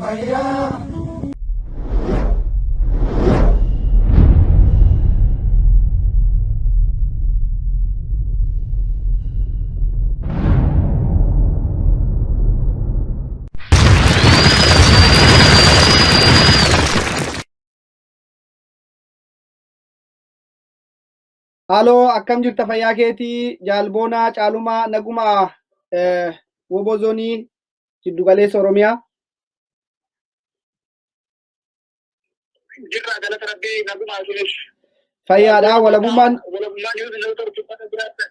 Fayyaa. Haaloo, akkam jirta? Fayyaa keetii? Jaalboonaa Caalumaa, naguma? Woboo Zoonii Jiddugaleessa Oromiyaa. Jirra, galata Rabbii, nagumaa, isinis? Fayyaadha. Walabummaan Walabummaa News Network uffata jiraattan.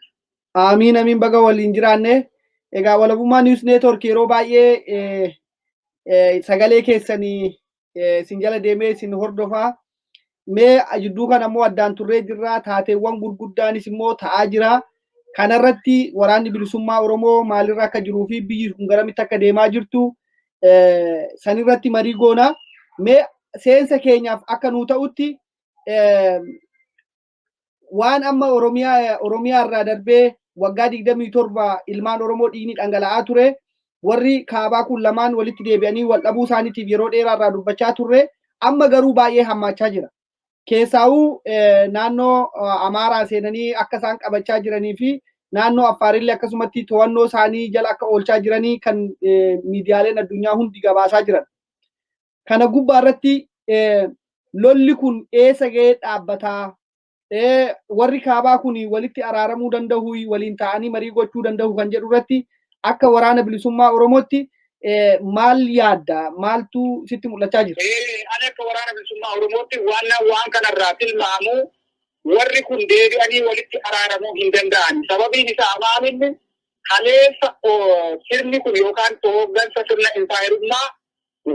Amiin, amiin, baga waliin jiraanne. Egaa Walabummaa News Network yeroo baay'ee sagalee keessanii isin jala deemee isin hordofaa. Mee jidduu kana immoo addaan turree jirra. Taateewwan gurguddaanis immoo ta'aa jira. Kanarratti Waraanni Bilisummaa Oromoo maalirra akka jiruu fi biyyi kun garamitti akka deemaa jirtu sanirratti marii goona. Mee seensa keenyaaf akka nuu ta'utti, waan amma Oromiyaa irraa darbee waggaa 27 ilmaan Oromoo dhiigni dhangala'aa ture, warri kaabaa kun lamaan walitti deebi'anii wal dhabuu isaaniitiif yeroo dheeraa irraa dubbachaa turre, amma garuu baay'ee hammaachaa jira. Keessaawuu naannoo Amaaraa seenanii akka isaan qabachaa jiranii fi naannoo Affaarillee akkasumatti to'annoo isaanii jala akka oolchaa jiranii kan miidiyaaleen addunyaa hundi gabaasaa jiran. Kana gubbaa irratti lolli kun eessa ga'ee dhaabbataa? Warri kaabaa kun walitti araaramuu danda'u, waliin ta'anii marii gochuu danda'u kan jedhu irratti akka Waraana Bilisummaa Oromootti maal yaadda? Maaltu sitti mul'achaa jira? Ani akka Waraana Bilisummaa Oromootti waan kanarraa tilmaamu, warri kun deebi'anii walitti araaramuu hin danda'an. Sababiin isaa maalinni? Kaleessa sirni kun yookaan hooggansa sirna impaayerummaa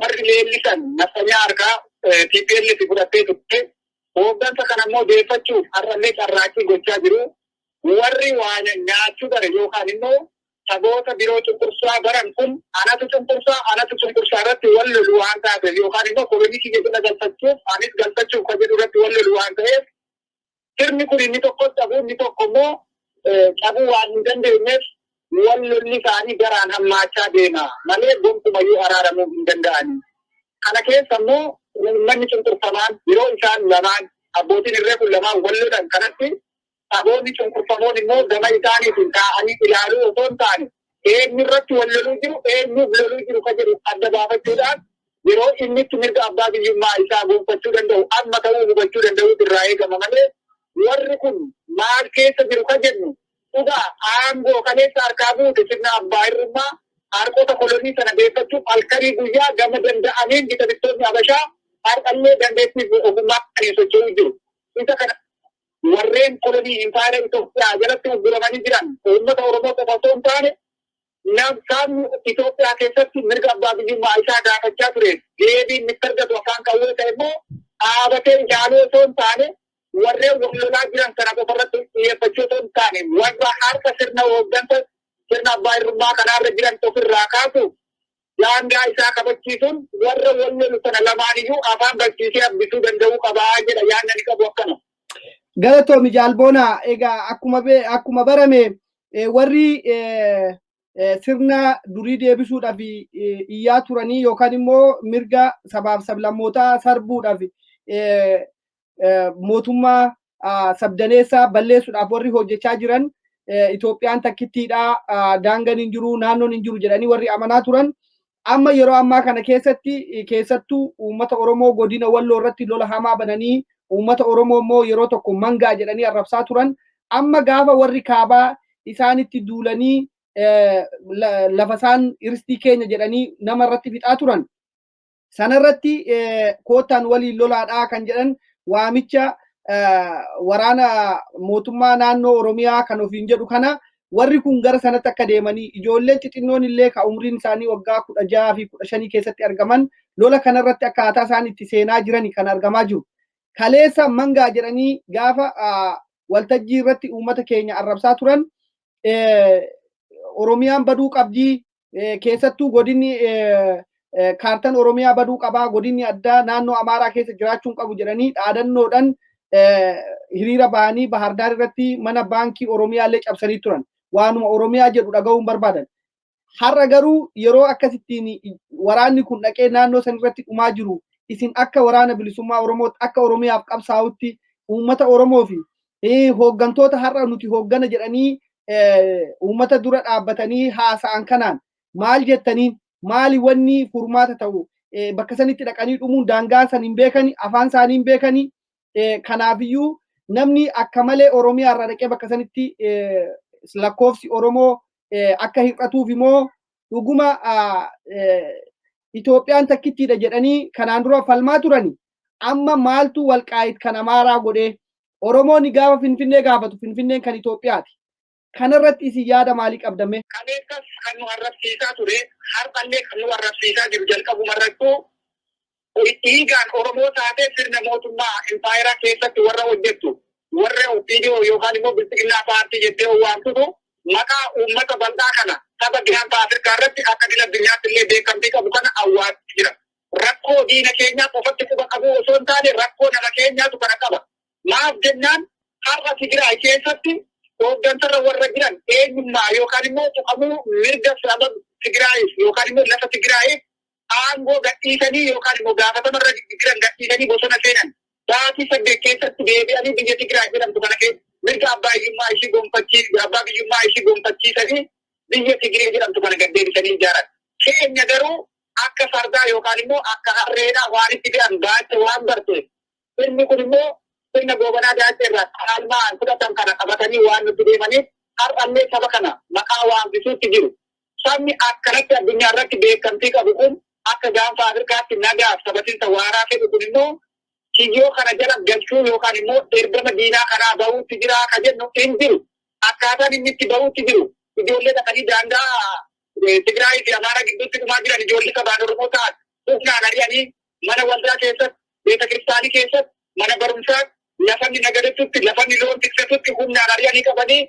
warri leellisan nafxanyaa harkaa TPLF fudhattee turte. Hooggansa kana immoo deeffachuuf har'allee carraaqqii gochaa jiru. Warri waa nyaachuu bare yookaan immoo saboota biroo cunqursaa baran kun anatu cunqursaa, anatu cunqursaa irratti wal lolu waan taateef, yookaan immoo kolonii kiyya jala galfachuuf, anis galfachuuf kan jedhu irratti wal lolu waan ta'eef, sirni kun inni tokkos cabuu, inni tokko immoo cabuu waan hin dandeenyeef, wal lolli isaanii garaan hammaachaa deema malee gonkumayyuu araaramuu hin danda'ani. Kana keessa immoo uummanni cunqurfamaan, yeroo isaan lamaan abbootiin irree kun lamaan wal lolan kanatti, saboonni cunqurfamoon immoo gama isaaniitiin taa'anii ilaaluu osoo hin taane, eenyu irratti wal loluu jiru, eenyuuf loluu jiru ka jedhu adda baafachuudhaan, yeroo inni itti mirga abbaa biyyummaa isaa gonfachuu danda'u amma ta'uu hubachuu danda'uutu irraa eegama malee, warri kun maal keessa jiru ka jennu, dhugaa aangoo kaleessa harkaa buute, sirna abbaa irrummaa harkoota kolonii sana deeffachuuf halkanii guyyaa gama danda'aniin gita bittoonni Habashaa har'allee dandeettii fi ogummaa qaanii socho'uu jiru. Isa kana warreen kolonii impaayera Itoophiyaa jalatti ugguramanii jiran uummata Oromoo qofa osoo hin taane, sabni Itoophiyaa keessatti mirga abbaa biyyummaa isaa gaafachaa ture deebiin itti argatu afaan qawwee ta'e immoo dhaabatee ilaaluu osoo hin taane, warreen wal lolaa jiran sana qofa irratti xiyyeeffachuu osoo hin taane, warra harka sirna hooggansa sirna abbaa irrummaa kanaarra jiran ofirraa kaasuuf daangaa isaa kabachiisuun warra wal lolu sana lamaaniyyuu afaan barsiisee hambisuu danda'uu qabaa jedha. Yaadni ani qabu akkana. Galatoomi, Jaalboonaa. Egaa akkuma barame warri sirna durii deebisuudhaaf iyyaa turanii yookaan immoo mirga sabaaf sablammootaa sarbuudhaaf, mootummaa sabdaneessaa balleessuudhaaf warri hojjechaa jiran, Itoophiyaan takkittiidha, daangaan hin jiru, naannoon hin jiru jedhanii warri amanaa turan, amma yeroo ammaa kana keessatti keessattuu uummata Oromoo godina Walloo irratti lola hamaa bananii, uummata Oromoo immoo yeroo tokko mangaa jedhanii arrabsaa turan, amma gaafa warri kaabaa isaanitti duulanii lafa isaan irstii keenya jedhanii nama irratti fixaa turan sanarratti koottaan waliin lolaadhaa kan jedhan, waamicha waraana mootummaa naannoo Oromiyaa kan ofiin jedhu kana, warri kun gara sanatti akka deemanii, ijoolleen xixinnoon illee ka umriin isaanii waggaa 16 fi 15 keessatti argaman lola kanarratti akkaataa isaan itti seenaa jirani kan argamaa jiru. Kaleessa mangaa jedhanii gaafa waltajjii irratti uummata keenya arrabsaa turan, Oromiyaan baduu qabdii, keessattuu godinni kaartan Oromiyaa baduu qabaa, godinni addaa naannoo Amaaraa keessa jiraachuu qabu jedhanii dhaadannoodhaan hiriira bahanii Bahardaar irratti mana baankii Oromiyaa illee cabsanii turan. Waanuma Oromiyaa jedhu dhaga'uun barbaadan. Har'a garuu yeroo akkasittiin waraanni kun dhaqee naannoo san irratti dhumaa jiru, isin akka Waraana Bilisummaa Oromootti, akka Oromiyaaf qabsaa'utti, uummata Oromoo fi hooggantoota har'a nuti hooggana jedhanii uummata dura dhaabbatanii haasa'an kanaan maal jettaniin? Maali wanni furmaata ta'u? Bakka sanitti dhaqanii dhumuun, daangaa san hin beekani, afaan isaanii hin beekani. Kanaafiyyuu namni akka malee Oromiyaa irraa dhaqee bakka sanitti lakkoofsi Oromoo akka hir'atuuf immoo, dhuguma Itoophiyaan takkittiidha jedhanii kanaan dura falmaa turani. Amma maaltu Walqaayit kan Amaaraa godhee? Oromoon gaafa Finfinnee gaafatu, Finfinneen kan Itoophiyaati. Kanarratti isin yaada maalii qabdame? Kaleessas kan nu arrabsiisaa ture, har'allee kan nu arrabsiisaa jiru, jalqabumarrattuu dhiigaan Oromoo taatee sirna mootummaa impaayeraa keessatti warra hojjettu, warra OPDO yookaan immoo Bilxiginnaa paartii jettee waamtutu maqaa uummata bal'aa kana, saba gaanfa Afrikaa irratti akka idil addunyaatti illee beekamtii qabu kana awwaatti jira. Rakkoo diina keenyaa qofatti quba qabu osoo hin taane, rakkoo nama keenyaatu kana qaba. Maaf jennaan, har'a Tigraay keessatti hooggansarra warra jiran eenyummaa yookaan immoo tuqamuu mirga saba Tigraayiif yookaan immoo lafa Tigraayiif aangoo gadhiisanii yookaan immoo gaafatamarra jiran gadhiisanii bosona seenan. Baatii 8 keessatti deebi'anii biyya Tigraay jedhamtu kana keessa mirga abbaa biyyummaa ishii abbaa biyyummaa ishii gonfachiisanii biyya Tigree jedhamtu kana gad deebisanii ijaaran. Keenya garuu akka fardaa yookaan immoo akka harreedhaa waan itti fe'an baatte waan barteef, sirni kun immoo sirna Goobanaa Daaccee irraa caalmaan fudhatan kana qabatanii waan nutti deemaniif, har'allee saba kana maqaa waamsisuutti jiru. Sabni akkanatti addunyaa irratti beekamtii qabu kun, akka gaanfa Afrikaatti nagaaf sabatinsa waaraa fedhu kun immoo kiyyoo kana jala galchuu yookaan immoo ergama diinaa kanaa bahuutti jira ka jennu hin jiru. Akkaataan inni itti bahuutti jiru, ijoollee dhaqanii daangaa Tigraayii fi Amaaraa gidduutti dhumaa jiran, ijoollee sabaan Oromoo ta'an humnaan ari'anii mana waldaa keessatti, beeta kiristaanii keessatti, mana barumsaa, lafanni nagadattutti, lafanni loon tiksatutti humnaan ari'anii qabanii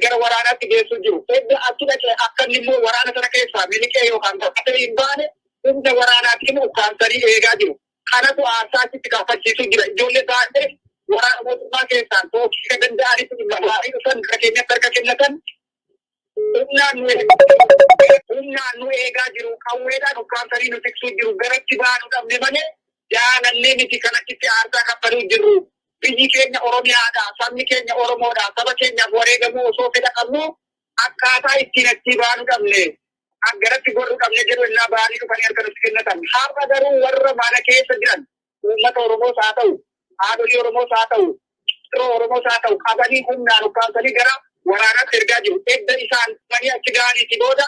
gara waraanaatti geessuu jiru. Edda achi dhaqee akka inni immoo waraana sana keessaa miliqee yookaan baqatee hin baane humna waraanaatiin ukkaamsanii eegaa jiru. Kanatu aarsaa achitti kaffalchiisuu jira. Ijoollee baay'ee waraana mootummaa keessaan tookii danda'anitti dhimma baay'ee dhufan gara keenyatti harka kennatan humnaan nu eegaa jiru. Qawweedhaan ukkaamsanii nu tiksuu jiru. Garatti baanu dhabne malee jaalannee miti kan achitti aarsaa kaffaluu jirru. Biyyi keenya Oromiyaadha. Sabni keenya Oromoodha. Saba keenyaaf wareegamuu osoo fedha qabnu, akkaataa ittiin achii baanu dhabne. Garatti gorru dhabne jedhu innaa ba'anii dhufanii harka nutti kennatan. Har'a garuu warra mana keessa jiran, uummata Oromoos haa ta'u, haadholii Oromoos haa ta'u, qeerroo Oromoos haa ta'u, qabanii humnaan ukkaamsanii gara waraanaatti ergaa jiru. Edda isaan dhufanii achi ga'aniiti booda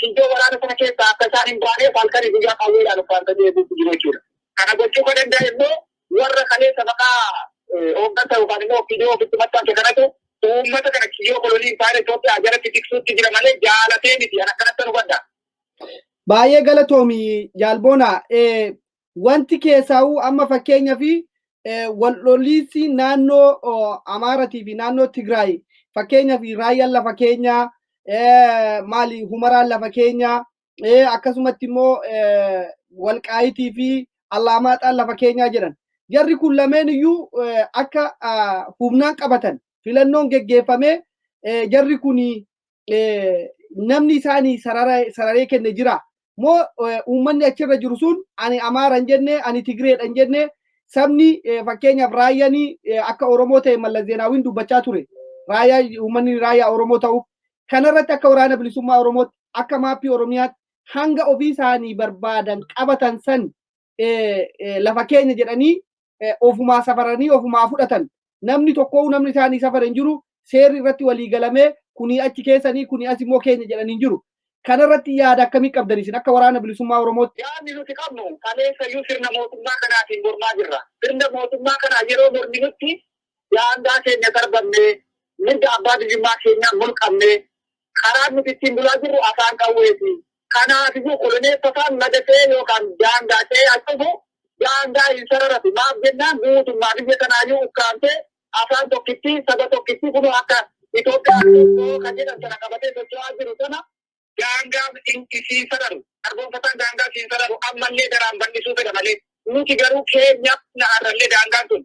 kiyyoo waraana sana keessaa akka isaan hin baaneef halkanii guyyaa qawweedhaan ukkaamsanii eeguutti jiru jechuudha. Kana gochuu kan danda'e immoo warra kaleessa maqaa hooggansa yookaan immoo kiyyoo ofitti maxxanse kanatu uummata kana kiyyoo kolonii impaayera Itoophiyaa jalatti tiksuutti jira malee jaalatee miti. An akkanatti hubadha. Baay'ee galatoomi, Jaalboona. Wanti keessaa'uu amma fakkeenya fi wal loliinsi naannoo Amaaratii fi naannoo Tigraay, fakkeenyaa fi Raayyaan lafa keenyaa, maali, Humaraan lafa keenyaa, akkasumatti immoo Walqaayitii fi Allaamaaxaan lafa keenyaa jedhan. Jarri kun lameen iyyuu akka humnaan qabatan filannoon geggeeffamee, jarri kun namni isaanii sararee kenne jira. Moo uummanni achirra jiru sun ani Amaara hin jenne, ani Tigreedha hin jenne? Sabni fakkeenyaaf Raayyanii akka Oromoo ta'e Mallas Zeenaawwiin dubbachaa ture. Raayyaa, uummanni Raayyaa Oromoo ta'uuf kanarratti akka Waraana Bilisummaa Oromootti, akka maappii Oromiyaatti hanga ofii isaanii barbaadan qabatan san lafa keenya jedhanii ofumaa safaranii ofumaa fudhatan. Namni tokko namni isaanii safare hin jiru. Seerri irratti walii galamee kunii achi keessanii, kunii as immoo keenya jedhanii hin jiru. Kanarratti yaada akkamii qabdan isin akka Waraana Bilisummaa Oromootti? Yaadni nuti qabnu, kaleessayyuu sirna mootummaa kanaatiin mormaa jirra. Sirna mootummaa kanaa yeroo morminutti daangaa keenya sarbamnee, mirga abbaa biyyummaa keenyaa mulqamnee, karaan nuti ittiin bulaa jirru afaan qawweeti. Kanaafiyyuu koloneeffataan laga ce'ee yookaan daangaa ce'ee as dhufu daangaa hin sararatu. Maaf jennaan, guutummaa biyya kanaayyuu ukkaamtee afaan tokkittii, saba tokkittii kunoo akka Itoophiyaa tokko kan jedhan sana qabatee socho'aa jiru sana daangaa isiin sararu. Garboonfataan daangaa isiin sararu ammallee daraan bal'isuu fedha malee, nuti garuu keenya har'allee daangaan sun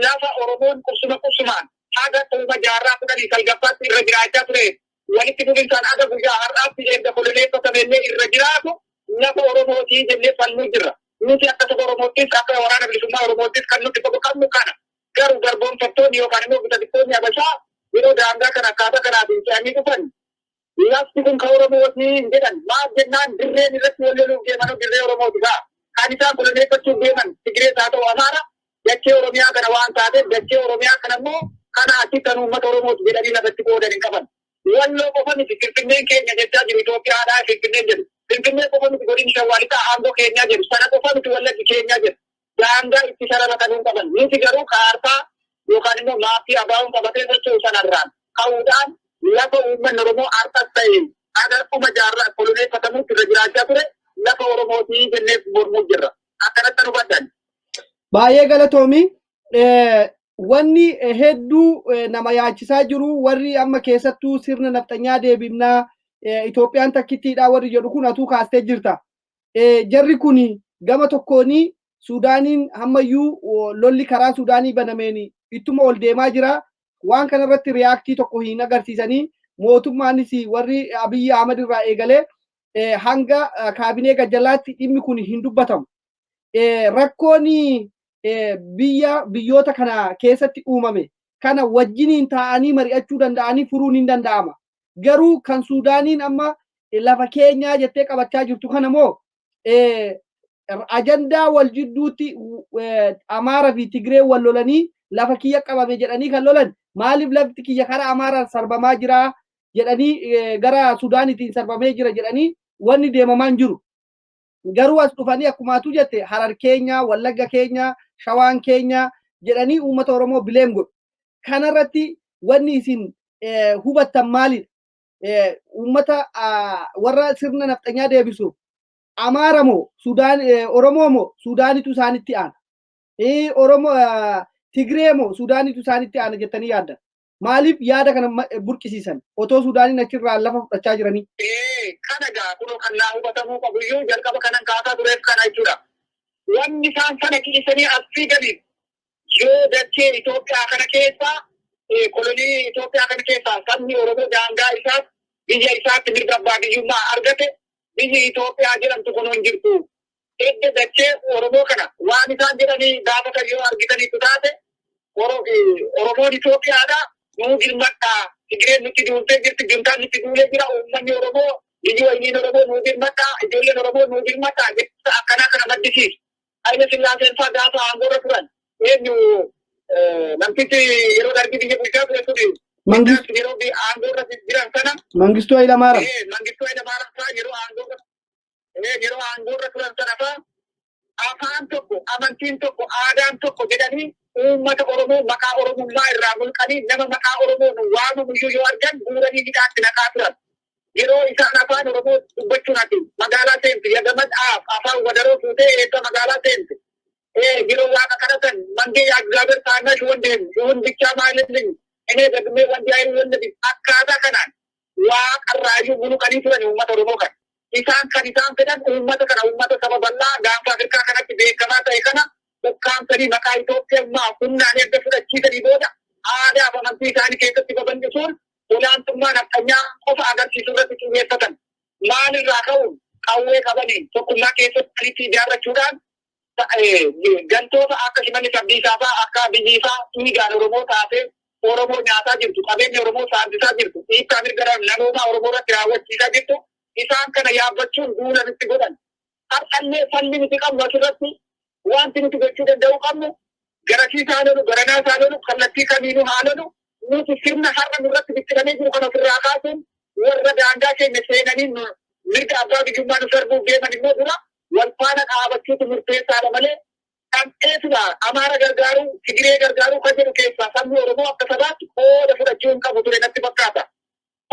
lafa Oromoon qubsuma qubsumaan haga dhuma jaarraa 19ffaatti irra jiraachaa ture. Walitti fufinsaan aga guyyaa har'aatti erga koloneeffatamee irra jiraatu lafa Oromootii jennee falmuu jirra. Nuti akka saba Oromoottis akka Waraana Bilisummaa Oromoottis kan nuti qofa qabnu kana. Garuu garboomfattoonni yookaan immoo bitattoonni Habashaa yeroo daangaa kana akkaataa kanaatiin ce'anii dhufan, lafti kun kan Oromootii hin jedhan. Maaf jennaan, dirreen irratti wal loluuf deemanuu dirree Oromooti ta'a. Kan isaan koloneeffachuuf deeman Tigirees haa ta'u Amaara, dachee Oromiyaa kana waan taateef, dachee Oromiyaa kana immoo kana achi kan uummata Oromooti jedhanii lafatti qoodan hin qaban. Walloo qofa miti, Finfinneen keenya jechaa jiru, Itoophiyaadhaa Finfinneen jedhu. Finfinnee qofa miti, godin Shawaa Lixaa aangoo keenyaa jedhu. Sana qofa miti, Wallaggi keenyaa jedhu. Daangaa itti sararatan hin qaban. Nuti garuu kaartaa yookaan immoo maappii ABO'n qabatee socho'u sanarraan ka'uudhaan lafa uummanni Oromoo har'as ta'e haga dhuma jaarraa koloneeffatamuutti irra jiraachaa ture lafa Oromootii jennee mormuu jirra. Akkanatti nu hubadhan. Baay'ee galatoomi. Wanni hedduu nama yaachisaa jiru, warri amma keessattuu sirna nafxanyaa deebifnaa, Itoophiyaan takkittiidha warri jedhu kun, atuu kaastee jirta. Jarri kun gama tokkoon Suudaaniin hammayyuu lolli karaa Suudaanii banameen ittuma ol deemaa jira. Waan kanarratti react tokko hin agarsiisanii. Mootummaanis warri Abiyyi Ahmad irraa eegalee hanga kaabinee gajjalaatti dhimmi kun hin dubbatamu. Rakkoon biyya biyyoota kana keessatti uumame kana wajjiniin taa'anii mari'achuu danda'anii furuun hin danda'ama. Garuu kan Suudaaniin amma lafa keenyaa jettee qabachaa jirtu kana moo ajandaa wal jidduutti Amaaraa fi Tigree wal lolanii lafa kiyya qabame jedhanii kan lolan, maaliif lafti kiyya karaa Amaaraan sarbamaa jira jedhanii, gara Suudaaniitiin sarbamee jira jedhanii wanni deemamaa hin jiru. Garuu as dhufanii akkuma atu jette Harar keenya, Wallagga keenya, Shawaan keenya jedhanii uummata Oromoo blame godhu. Kanarratti wanni isin hubattan maalidha? Uummata warra sirna nafxanyaa deebisuuf Amaara moo Sudaan, Oromoo moo Suudaanitu isaanitti aana? Oromoo, Tigree moo Suudaanitu isaanitti aana jettanii yaaddan? Maaliif yaada kana burqisiisan otoo Suudaaniin achirraa lafa fudhachaa jiranii? Kana gaa kunoo kan naa hubatamuu qabu iyyuu jalqaba kanan kaasaa tureef kana jechuudha. Wanni isaan sana ciisanii as fiiganiif, yoo dachee Itoophiyaa kana keessaa, kolonii Itoophiyaa kana keessaa sabni Oromoo daangaa isaatti, biyya isaatti mirga abbaa biyyummaa argate, biyyi Itoophiyaa jedhamtu kun hin jirtu. Edda dachee Oromoo kana waan isaan jedhanii gaafatan yoo argitaniitu taate, Oromoon Itoophiyaadha, nuu birmadhaa, Tigireen nutti duultee jirti, juntaan nutti duulee jira, uummanni Oromoo, biyyi wayiniin Oromoo nuu birmadhaa, ijoolleen Oromoo nuu birmadhaa jecha akkanaa kana maddisiisu. Haile Sillaaseen fa'aa gaafa aangoorra turan, eenyu namtichi yeroo Dargii biyya bulchaa ture suni, yeroo aangoorra jiran sana, Mangistuu Hayilamaariyaam. Mangistuu Hayilamaariyaam fa'aa yeroo aangoorra turan sana fa'aa afaan tokko, amantiin tokko, aadaan tokko jedhanii uummata Oromoo maqaa Oromummaa irraa mulqanii, nama maqaa Oromoon waamamu iyyuu yoo argan guuranii hidhaatti naqaa turan. Yeroo isaan afaan Oromoo dubbachuun ati magaalaa seentu, yagamad aaf afaan wadaroo fuutee eessa magaalaa seentu. Yeroo Waaqa kadhatan, "መንጌ የእግዚአብሔር ታናሽ ወንድም ይሁን ብቻ ማለልኝ እኔ ደግሜ ወንድ አይወለድም" akkaataa kanaan Waaqarraayyuu mulqanii turan uummata Oromoo kana. Isaan kan isaan fedhan uummata kana, uummata saba bal'aa gaanfa Afrikaa kanatti beekamaa ta'e kana ukkaamsanii maqaa Itoophiyummaa humnaan erga fudhachiisanii booda aadaa fi amantii isaanii keessatti babal'isuun olaantummaa nafxanyaa qofa agarsiisuu irratti xiyyeeffatan. Maalirraa ka'uun? Qawwee qabaniin tokkummaa keessatti walitti ijaarrachuudhaan gantoota akka Shimallis Abdiisaa fa'aa, akka Abiyyi fa'aa dhiigaan Oromoo taatee Oromoo nyaataa jirtu, qabeenya Oromoo saamsisaa jirtu, dhiittaa mirga namoomaa Oromoo irratti raawwachiisaa jirtu, isaan kana yaabbachuun duula nutti godhan. Har'allee falli nuti qabnu asirratti, wanti nuti gochuu danda'uu qabnu, garasiis haa lolu, garanaas haa lolu, kallattii kamiinuu haa lolu, nuti sirna har'a nurratti bittinamee jiru kana ofirraa kaasuun warra daangaa keenya seenanii mirga abbaa biyyummaa nu sarbuuf deeman immoo dura wal faana dhaabachuutu murteessaadha malee, kan dheesudha Amaara gargaaruu, Tigiree gargaaruu kan jedhu keessaa sabni Oromoo akka sabaatti qooda fudhachuu hin qabu ture natti fakkaata.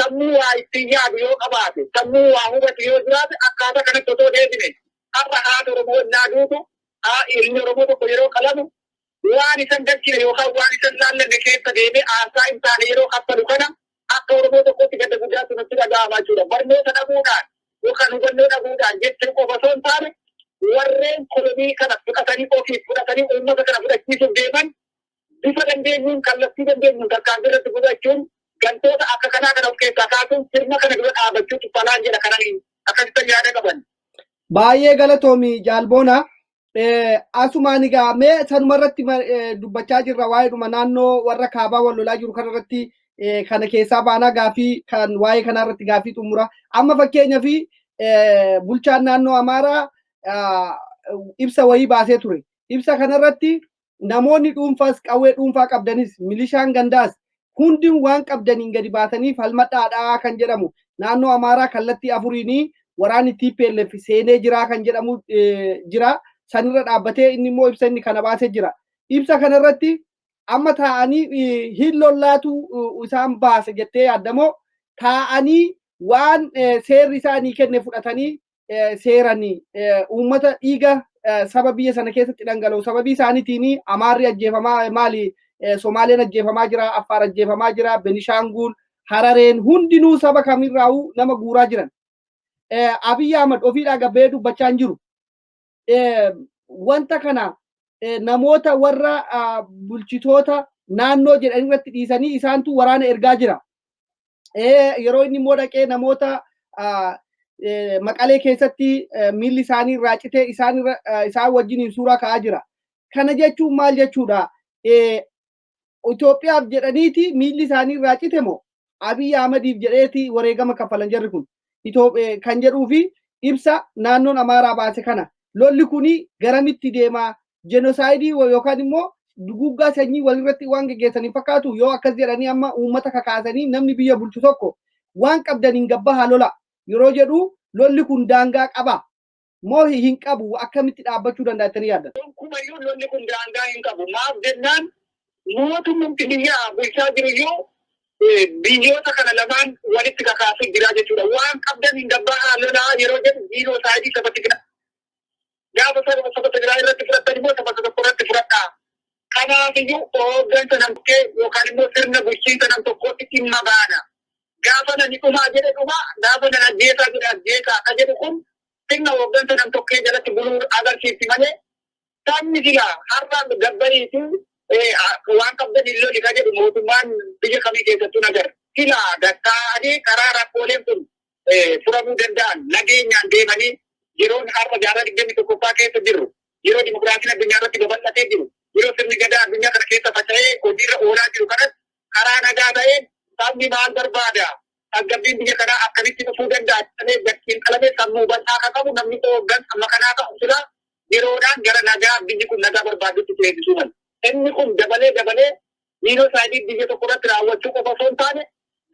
Sammuu waa ittiin yaadu yoo qabaate, sammuu waa hubatu yoo jiraate, akkaataa kanatti otoo deebine, har'a haati Oromoo innaa duutu, ilmi Oromoo tokko yeroo qalamu, waan isan galchine yookaan waan isan laallanne keessa deemee aarsaa hin taane yeroo kaffalu kana akka Oromoo tokkotti gadda guddaatu nutti dhaga'ama jechuudha. Barnoota dhabuudhaan yookaan hubannoo dhabuudhaan jechuu qofa osoo hin taane, warreen kolonii kana fudhatanii, ofiif fudhatanii uummata kana fudhachiisuuf deeman bifa dandeenyuun, kallattii dandeenyuun tarkaanfii irratti fudhachuun Gantoota akka kanaa kana of keessaa kaasuun sirna kana dura dhaabachuutu falaan jedha kananiin akkasitti yaada qaban. Baay'ee galatoomi Jaalboona. Asumaan egaa mee sanuma irratti dubbachaa jirra, waa'eedhuma naannoo warra kaabaa wal lolaa jiru kanarratti. Kana keessaa baanaa gaafii kan waa'ee kanaa irratti gaafii xumura. Amma fakkeenyaa fi bulchaan naannoo Amaaraa ibsa wayii baasee ture. Ibsa kanarratti namoonni dhuunfaas, qawwee dhuunfaa qabdanis, milishaan gandaas hundi waan qabdaniin gadi baatanii falmadhaadhaa kan jedhamu, naannoo Amaaraa kallattii afuriinii waraanni TPLF seenee jira kan jedhamu jira. Sanirra dhaabbatee inni immoo ibsa inni kana baasee jira. Ibsa kanarratti amma taa'anii hin lollaatu isaan baase jettee yaaddamoo, taa'anii waan seerri isaanii kenne fudhatanii seeranii uummata dhiiga saba biyya sana keessatti dhangala'u, sababii isaaniitiin Amaarri ajjeefamaa, maali, Somaaleen ajjeefamaa jira, Affaar ajjeefamaa jira, Benishaangul, Harareen hundinuu saba kamirraa'uu nama guuraa jiran. Abiyyi Ahmad ofiidhaa gabbee dubbachaa hin jiru. Wanta kana namoota warra bulchitoota naannoo jedhan irratti dhiisanii isaantu waraana ergaa jira. Yeroo inni immoo dhaqee namoota Maqalee keessatti miilli isaanii irraa citee isaan isaan wajjiniin suuraa ka'aa jira. Kana jechuun maal jechuudha? Itoophiyaaf jedhaniiti miilli isaanii irraa cite moo Abiy Ahmediif jedheeti wareegama kaffalan jarri kun kan jedhuu fi ibsa naannoon Amaaraa baase kana, lolli kuni garamitti deemaa? Jenosaayidii yookaan immoo duguuggaa sanyii walirratti waan geggeessanii fakkaatu. Yoo akkas jedhanii amma uummata kakaasanii, namni biyya bulchu tokko waan qabdaniin gabbahaa lola yeroo jedhu, lolli kun daangaa qaba moo hin qabu? Akkamitti dhaabbachuu danda'a jettanii yaaddan? Gonkumayyuu lolli kun daangaa hin qabu. Maaf jennaan, mootummaan biyya bulchaa jiruyyuu biyyoota kana lamaan walitti kakaasuu jira jechuudha. Waan qabdan hin gabbahaa lolaa yeroo jedhu jiinoosaayidii saba Tigraay. Gaafa saba Tigraay irratti fudhatan immoo saba tokko irratti fudhadhaa. Kanaafiyyuu hooggansa namtee yookaan immoo sirna bulchiinsa nam tokkootti dhimma baana. Gaafa nani dhumaa jedhe dhumaa, gaafa nan ajjeesaa jedhe ajjeesaa akka jedhu kun sirna hooggansa nam tokkee jalatti buluu agarsiifti malee, sabni silaa har'a gabbariifi waan qabdan hin loli ka jedhu mootummaan biyya kamii keessattuu nagarra. Silaa gatta'anii karaa rakkooleen kun furamuu danda'an nageenyaan deemanii, yeroon har'a jaarraa 21ffaa keessa jirru, yeroo dimokiraasiin addunyaa irratti babal'atee jiru, yeroo sirni gadaa addunyaa kana keessa faca'ee hojiirra oolaa jiru kanatti, karaa nagaa ta'een sabni maal barbaada, tasgabbiin biyya kanaa akkamitti dhufuu danda'a jedhamee gattiin qalame, sammuu bal'aa kan qabu namni hooggan amma kanaa ta'u silaa yeroodhaan gara nagaa biyyi kun nagaa barbaadutti ceesisuu mala. Inni kun dabalee dabalee jiinoosaayidii biyya tokko irratti raawwachuu qofa osoo hin taane,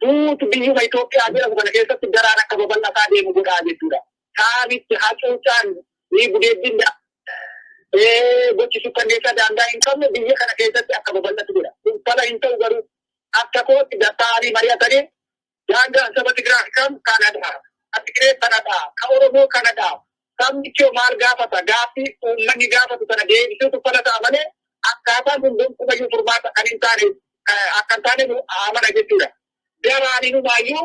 guutu biyyuma Itoophiyaa jedhamu kana keessatti daraan akka babal'ataa deemu godhaa jechuudha. Saamichi, hacuucaan, gudeeddiin, gochi sukkanneessaa daangaa hin qabne biyya kana keessatti akka babal'atu godha. Kun fala hin ta'u. Garuu akka kootti gatta'anii mari'atanii, daangaan saba Tigraay kam kanadha, ka Tigree kanadha, ka Oromoo kanadha. Sabni kee maal gaafata? Gaaffii uummanni gaafatu sana deebisuutu fala ta'a malee, akkaataan kun gonkumayyuu furmaata kan hin taane akka hin taane nu amana jechuudha. Daraaniinumaayyuu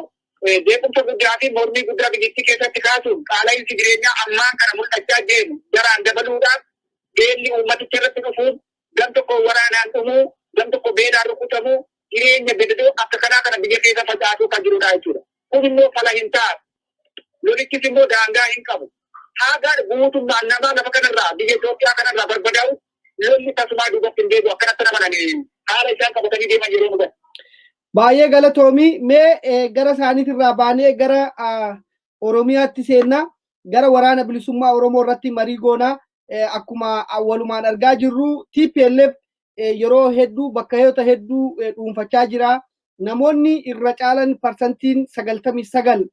jeequmsa guddaa fi mormii guddaa biyyattii keessatti kaasuun, qaala'iinsi jireenyaa ammaan kana mul'achaa deemu daraan dabaluudhaan, beelli uummaticha irratti dhufuun, gam tokko waraanaan dhumuu, gam tokko beelaan rukutamuu, jireenya gadadoo akka kanaa kana biyya keessa facaasuu kan jirudha jechuudha. Kun immoo fala hin taatu. Lolichis immoo daangaa hin qabu. Haga guutummaan namaa lafa kanarraa, biyya Itoophiyaa kanarraa barbadaa'u, lolli tasumaa duubatti hin deebi'u. Akkanatti namananii haala isaan qabatanii deeman yeroo nu Baay'ee galatoomii. Mee gara isaaniitirraa baanee gara Oromiyaatti seenna. Gara Waraana Bilisummaa Oromoo irratti marii goonaa. Akkuma walumaan argaa jirru, TPLF yeroo hedduu bakka hedduu dhuunfachaa jira. Namoonni irra caalan, parsantiin 99,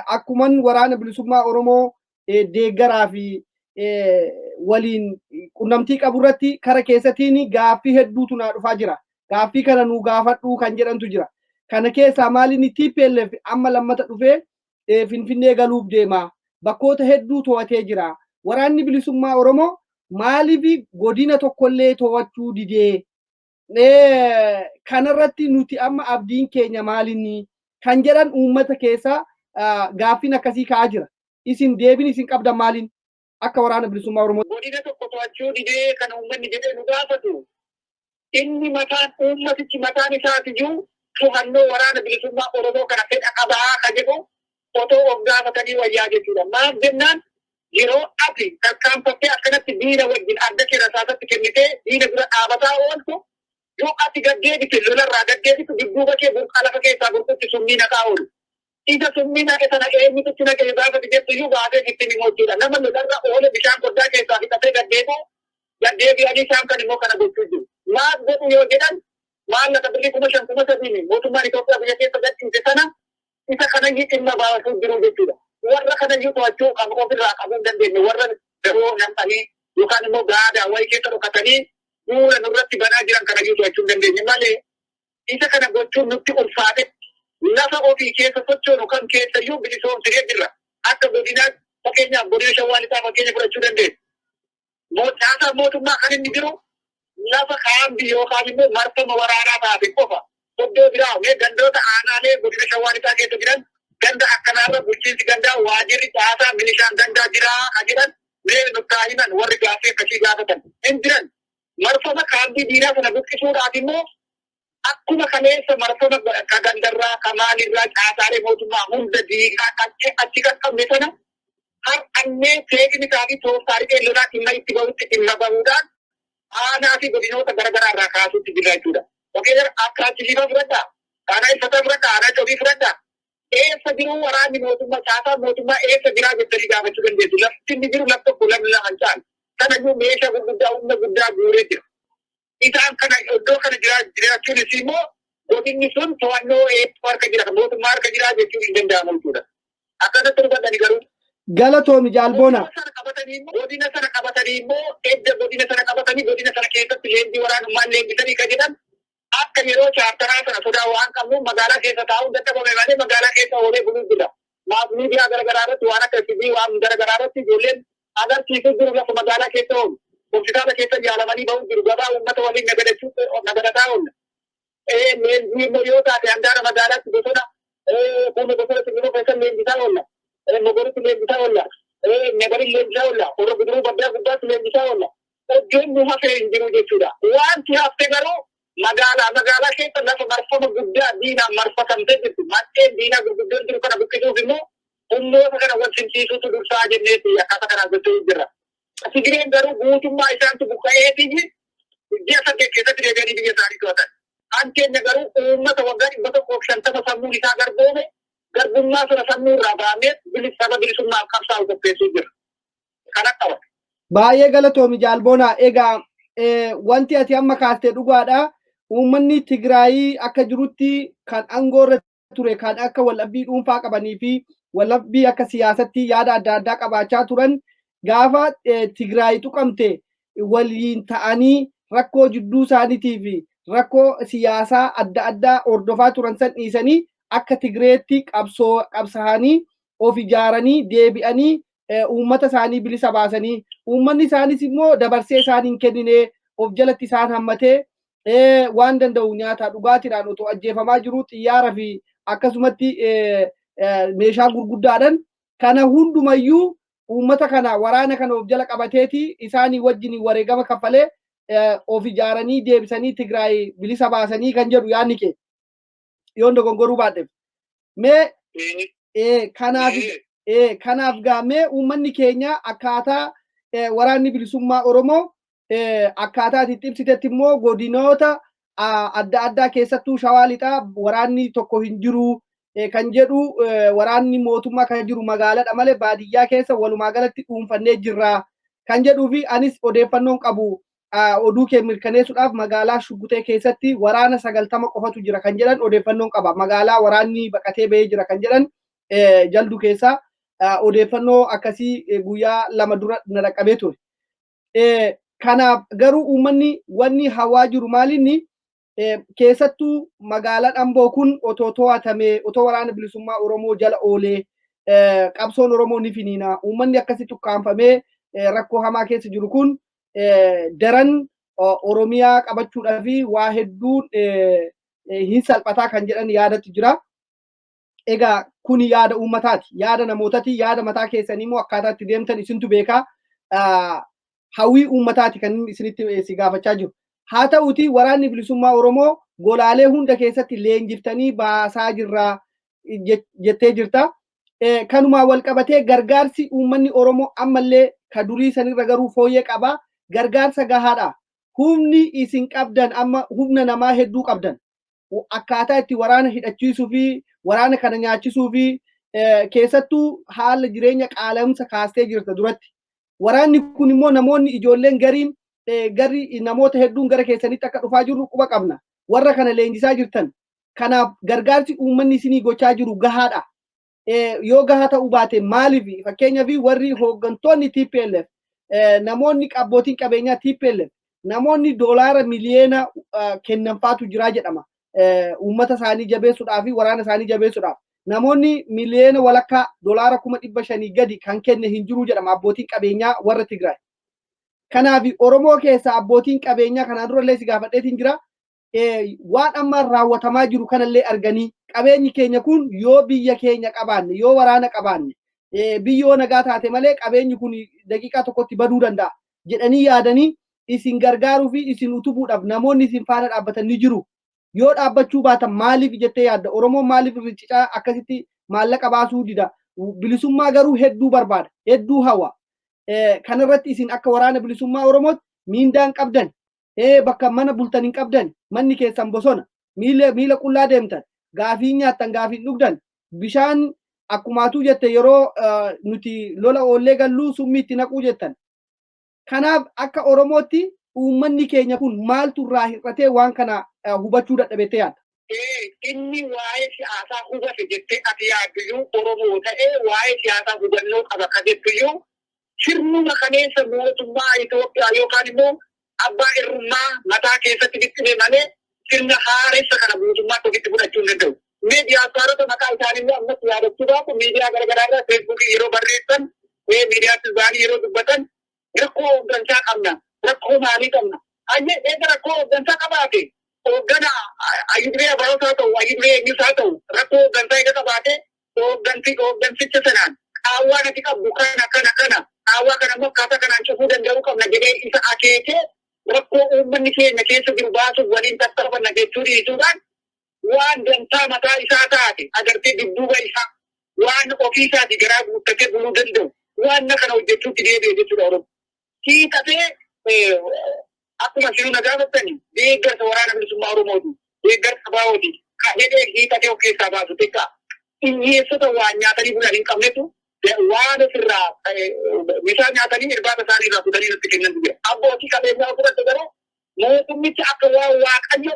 akkuman Waraana Bilisummaa Oromoo deeggaraa fi waliin qunnamtii qabu irratti, kara keessatiin gaaffii hedduutu naa dhufaa jira. Gaaffii kana nu gaafadhuu kan jedhantu jira. Kana keessaa maalinni TPLF amma lammata dhufee Finfinnee galuuf deema. Bakkoota hedduu to'atee jira. Waraanni Bilisummaa Oromoo maaliif godina tokkollee to'achuu didee? Kanarratti nuti amma abdiin keenya maalinni kan jedhan uummata keessaa gaaffiin akkasii ka'aa jira. Isin deebiin isin qabdan maaliin akka Waraana Bilisummaa Oromoo? Godina tokko to'achuu didee kan uummanni jedhee nu gaafatu, inni mataan uummatichi mataan isaatiyyuu to'annoo Waraana Bilisummaa Oromoo kana fedha qabaa ka jedhu otoo of gaafatanii wayyaa jechuudha. Maaf jennaan, yeroo ati tarkaanfattee akkanatti diina wajjin adda kee rasaasatti kennitee diina dura dhaabataa ooltu, yoo ati gad deebite, lolarraa gad deebitu, dudduuba kee burqaa lafa keessaa burqutti summii naqaa oolu. Isa summii naqe sana eenyutu naqe gaafati jettu iyyuu baasee sitti himu jechuudha. Nama lolarra oole bishaan koddaa keessaa fixatee gad deebi'u gad deebi'anii isaan kan immoo kana gochuu jiru. Maaf godhu yoo jedhan, maallaqa birrii 5,000, 3,000 mootummaan Itoophiyaa biyya keessa gadhiise sana isa kanayyuu dhimma baasuu jiru jechuudha. Warra kanayyuu to'achuu qabu ofirraa qabuu hin dandeenye, warra garoo nam'anii yookaan immoo gaadaa wayii keessa dhokatanii duula nurratti banaa jiran kanayyuu to'achuu hin dandeenye malee, isa kana gochuun nutti ulfaate. Lafa ofii keessa sochoonu kan keessayyuu bilisoomsinee jirra. Akka godinaatti, fakkeenyaaf godina Shawaa Lixaa fakkeenya fudhachuu dandeenya. Caasaan mootummaa kan inni jiru lafa kaambii yookaan immoo marfama waraanaa taate qofa. Iddoo biraa mee gandoota aanaalee godina Shawaa Lixaa keessa jiran, ganda akkanaarra bulchiinsi gandaa, waajirri caasaa milishaan gandaa jiraa ka jedhan mee nuttaa himan. Warri gaaffii akkasii gaafatan hin jiran. Marfama kaambii diinaa sana buqqisuudhaaf immoo akkuma kaleessa marfama ka gandarraa, ka maalirraa caasaalee mootummaa hunda diigaa achi qaqqabne sana, har'annee teeknikaa fi tooftaalee lolaa dhimma itti bahutti dhimma bahuudhaan aanaa fi godinoota garaagaraa irraa kaasuutti jira jechuudha. Fakkeenyaaf akka achisiifaa fudhadhaa, aanaa Ilfataa fudhadhaa, aanaa Cobii fudhadhaa. Eessa jiru waraanni mootummaa, caasaan mootummaa eessa jiraa jettanii gaafachuu dandeessu. Lafti inni jiru laf tokko, lamni lama hin caalu. Kanayyuu meeshaa gurguddaa, humna guddaa guuree jira. Isaan kana iddoo kana jiraachuunis immoo godinni sun to'annoo eessoo harka jira, mootummaa harka jira jechuun hin danda'amu jechuudha. Akkanatti hubadhani garuu. Galatoomi, Jaalboona. Godina sana qabatanii immoo, edda godina sana qabatanii godina sana keessatti leenjii waraanummaa leenjisanii ka jedhan, akka yeroo chaartaraa sana sodaa waan qabnu magaalaa keessa taa'uun dadhabame malee magaalaa keessa oolee buluu jira. Maas miidiyaa garaagaraa irratti, waan akka FB, waan garaagaraa irratti ijoolleen agarsiisuu jiru lafa magaalaa keessa oolu. Hospitaala keessa yaalamanii bahuu jiru. Gabaa uummata waliin nagadachuu nagadataa oolla. Leenjii immoo yoo taate, handaara magaalaatti bosona kun bosona simbirroo keessa leenjisaa oolla. Mogoritti leenjisaa oolla. Nagarin leenjisaa oolla. Horro Guduruu baddaa gubbaatti leenjisaa oolla. Iddoon nu hafee hin jiru jechuudha. Wanti hafte garuu magaalaa keessa lafa marfama guddaa diinaan marfatamtee jirtu. Maddeen diinaa gurguddoon jiru kana buqqisuuf immoo humnoota kana wal simsiisuutu dursaa jenneeti akkaataa kanaan gochuu jirra. Tigireen garuu guutummaa isaantu buqqa'eetii ji'a 8 keessatti deebi'anii biyya isaanii to'atan. Kan keenya garuu uummata waggaa 150 sammuun isaa garboome, garbummaa sana sammuu irraa baanee saba bilisummaaf qabsaa'u qopheessuu jira. Kana qaba. Baay'ee galatoomi, Jaalboonaa. Egaa wanti ati amma kaastee dhugaadha. Uummanni Tigraayii akka jirutti kan aangoo irra ture, kan akka waldhabbii dhuunfaa qabanii fi waldhabbii akka siyaasatti yaada adda addaa qabaachaa turan, gaafa Tigraay tuqamte waliin ta'anii rakkoo jidduu isaaniitii fi rakkoo siyaasaa adda addaa hordofaa turan san dhiisanii akka Tigreetti qabsoo qabsahanii of ijaaranii deebi'anii uummata isaanii bilisa baasanii, uummanni isaanis immoo dabarsee isaan hin kennine, of jalatti isaan hammatee waan danda'u nyaata dhugaatiidhaan, otoo ajjeefamaa jiru xiyyaara fi akkasumatti meeshaa gurguddaadhaan, kana hundumayyuu uummata kana, waraana kana of jala qabateeti isaanii wajjin wareegama kaffalee of ijaaranii deebisanii Tigraay bilisa baasanii kan jedhu yaadni kee, yoon dogongoruu baadheef. Mee kanaaf gaa mee uummanni keenya akkaataa Waraanni Bilisummaa Oromoo akkaataa itti ibsitetti immoo godinoota adda addaa, keessattuu Shawaa Lixaa waraanni tokko hin jiru kan jedhu, waraanni mootummaa kan jiru magaaladha malee baadiyyaa keessa walumaa galatti dhuunfannee jirra kan jedhuu fi anis odeeffannoon qabu oduu kee mirkaneessuudhaaf magaalaa Shugutee keessatti waraana 90 qofatu jira kan jedhan odeeffannoon qaba. Magaalaa waraanni baqatee bahee jira kan jedhan Jalduu keessaa odeeffannoo akkasii guyyaa 2 dura na dhaqqabee ture. Kanaaf garuu uummanni wanni hawaa jiru maalinni, keessattuu magaalaan Amboo kun otoo to'atamee, otoo Waraana Bilisummaa Oromoo jala oolee, qabsoon Oromoo ni finiina. Uummanni akkasitti ukkaanfamee rakkoo hamaa keessa jiru kun daran Oromiyaa qabachuudhaa fi waa hedduun hin salphataa kan jedhan yaadatu jira. Egaa kuni yaada uummataati. Yaada namootati. Yaada mataa keessanii immoo akkaataa itti deemtan isintu beekaa. Hawwii uummataati kan inni isinitti si gaafachaa jiru. Haa ta'uti, Waraanni Bilisummaa Oromoo Golaalee hunda keessatti leenjiftanii baasaa jirraa jettee jirta. Kanumaa wal qabatee gargaarsi uummanni Oromoo ammallee ka durii sanirra garuu fooyyee qaba. Gargaarsa gahaadha. Humni isin qabdan amma humna namaa hedduu qabdan. Akkaataa itti waraana hidhachiisuu fi waraana kana nyaachisuu fi keessattuu haala jireenya qaala'umsa kaastee jirta duratti. Waraanni kun immoo namoonni ijoolleen gariin garri namoota hedduun gara keessanitti akka dhufaa jirru quba qabna. Warra kana leenjisaa jirtan. Kanaaf gargaarsi uummanni isinii gochaa jiru gahaadha. Yoo gahaa ta'uu baate maaliif? Fakkeenyaaf, warri hooggantoonni TPLF, namoonni abbootiin qabeenyaa TPLF, namoonni doolaara miliyoona kennanfaatu jira jedhama. Uummata isaanii jabeessuudhaaf fi waraana isaanii jabeessuudhaaf. Namoonni miliyoona walakkaa, $500,000 gadi kan kenne hin jiru jedhama, abbootiin qabeenyaa warra Tigraay. Kanaaf Oromoo keessa abbootiin qabeenyaa kanaan durallee si gaafadheetiin jira. Waan amma raawwatamaa jiru kanallee arganii, qabeenyi keenya kun yoo biyya keenya qabaanne, yoo waraana qabaanne, biyyoo nagaa taate malee qabeenyi kun daqiiqaa tokkotti baduu danda'a jedhanii yaadanii isin gargaaruu fi isin utubuudhaaf namoonni isin faana dhaabbatan ni jiru. Yoo dhaabbachuu baatan maaliif jettee yaadda? Oromoon maaliif rincicaa akkasitti maallaqa baasuu dida? Bilisummaa garuu hedduu barbaada. Hedduu hawa. Kanarratti isin akka Waraana Bilisummaa Oromootti miindaan qabdan, bakka mana bultan hin qabdan, manni keessan bosona, miila miila qullaa deemtan, gaafii nyaattan, gaafii dhugdan, bishaan akkumaatuu jette yeroo nuti lola oollee galluu summii itti naquu jettan. Kanaaf akka Oromootti uummanni keenya kun maaltu irraa hir'atee waan kana hubachuu dadhabettee yaadda? Inni waa'ee siyaasaa hubate jettee ati yaadduyyuu, Oromoo ta'ee waa'ee siyaasaa hubannoo qaba ka jettuyyuu, sirnuma kaneessa mootummaa Itoophiyaa yookaan immoo abbaa irrummaa mataa keessatti bixxile malee sirna haaressa kana guutummaatti ofitti fudhachuu hin danda'u. Mee diyaaspaarota maqaa isaanii immoo ammas yaadachuu baatu, miidiyaa garaagaraa irraa, Feesbuukii yeroo barreessan, miidiyaatti ba'anii yeroo dubbatan, rakkoo hooggansaa qabna, rakkoo maalii qabna. Hayyee, eega rakkoo hooggansaa qabaate, hooggana ayyuduree abaroota haa ta'u, ayyuduree eenyus haa ta'u, rakkoo hooggansaa eega qabaate, hooggansi hooggansicha sanaan qaawwaan ati qabdu kana, kana, kana, qaawwaa kana immoo akkaataa kanaan cufuu danda'uu qabna jedhee isa akeekee, rakkoo uummanni keenya keessa jiru baasuuf waliin tattaafanna jechuu dhiisuudhaan, waan dantaa mataa isaa taate agartee, dudduuba isaa waan ofii isaati garaa guuttatee buluu danda'u waan kana hojjechuutti deebi'e jechuudha Oromoo. Hiixatee akkuma isinuu na gaafattani, deeggarsa Waraana Bilisummaa Oromooti, deeggarsa ABOti kan jedhee hiixatee of keessaa baasu xiqqaa. Hiyyeessota waan nyaatanii bulan hin qabnetu waan ofirraa bishaan nyaatanii irbaata isaanii irraa kutanii nutti kennantu jira. Abbootii qabeenyaa fudhatte garuu mootummichi akka waan Waaqayyo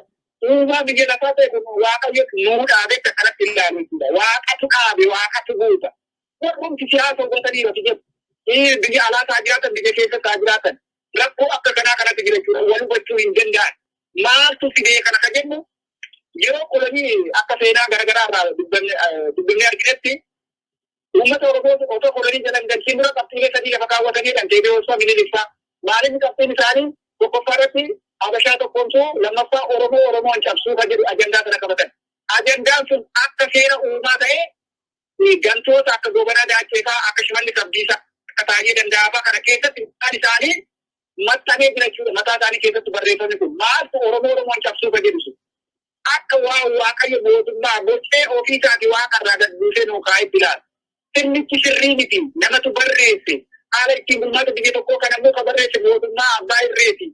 uumaa biyya lafaa ta'e kun Waaqayyo nuu dhaabetti akkanatti ilaalu jechuudha. Waaqatu dhaabe, Waaqatu guuta. Warrumti siyaasa hubataniiru ati jedhu. Biyya alaa taa jiraatan, biyya keessa taa jiraatan. Rakkoo akka kanaa kanatti jira jechuudha. Wal hubachuu hin danda'an. Maaltu fidee kana ka jennu, yeroo kolonii akka seenaa garaagaraa irraa dubbifnee arginetti, uummata Oromoo otoo kolonii jalan galchiin dura qabxiilee sadii lafa kaawwataniidhaan Teediroos Minilik fa'aa. Maaliif qabxiin isaanii? Tokkoffaa irratti Habashaa tokkoomsuu, lammaffaa Oromoo Oromoon cabsuu kan jedhu ajandaa sana qabatan. Ajandaan sun akka seera uumaa ta'ee gantoota akka Gobanaa Daachee fa'aa, akka Shimallis Abdiisaa, akka Taayyee Danda'aa fa'aa kana keessatti maqaan isaanii maxxanee jira jechuudha. Mataa isaanii keessatti barreeffamni kun maaltu Oromoo Oromoon cabsuu kan jedhu sun. Akka waan Waaqayyo mootummaa bocee ofii isaatii Waaqa irraa gad buusee nuu kaa'etti ilaala. Sirnichi sirrii miti. Namatu barreesse. Haala ittiin bulmaata biyya tokkoo kana immoo kan barreesse mootummaa abbaa irreeti.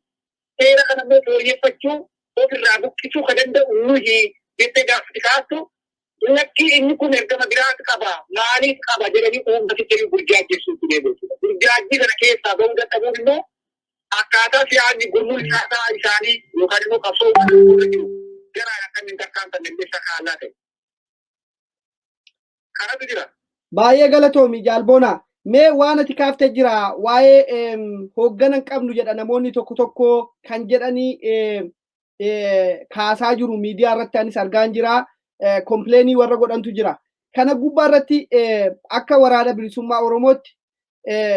Seera kana immoo fooyyeffachuu, ofirraa buqqisuu kan danda'u nuyi jettee gaafati kaastu, lakkii, inni kun ergama biraas qaba, maaliif qaba jedhanii uummaticha iyyuu burjaajjessuutti deebi'u jechuudha. Burjaajjii kana keessaa bahuu dadhabuun immoo akkaataa siyaasni gurmuun siyaasaa isaanii yookaan immoo qabsoo uummata irra jiru garaan akka inni hin tarkaanfanne illee sakaallaa ta'e. Kanatu jira. Baay'ee galatoomi, Jaalboonaa. Mee waan ati kaaftee jira, waa'ee hooggana hin qabnu jedha namoonni tokko tokko kan jedhanii kaasaa jiru, miidiyaa irratti anis argaan jira. Complain warra godhantu jira. Kana gubbaa irratti akka Waraana Bilisummaa Oromootti,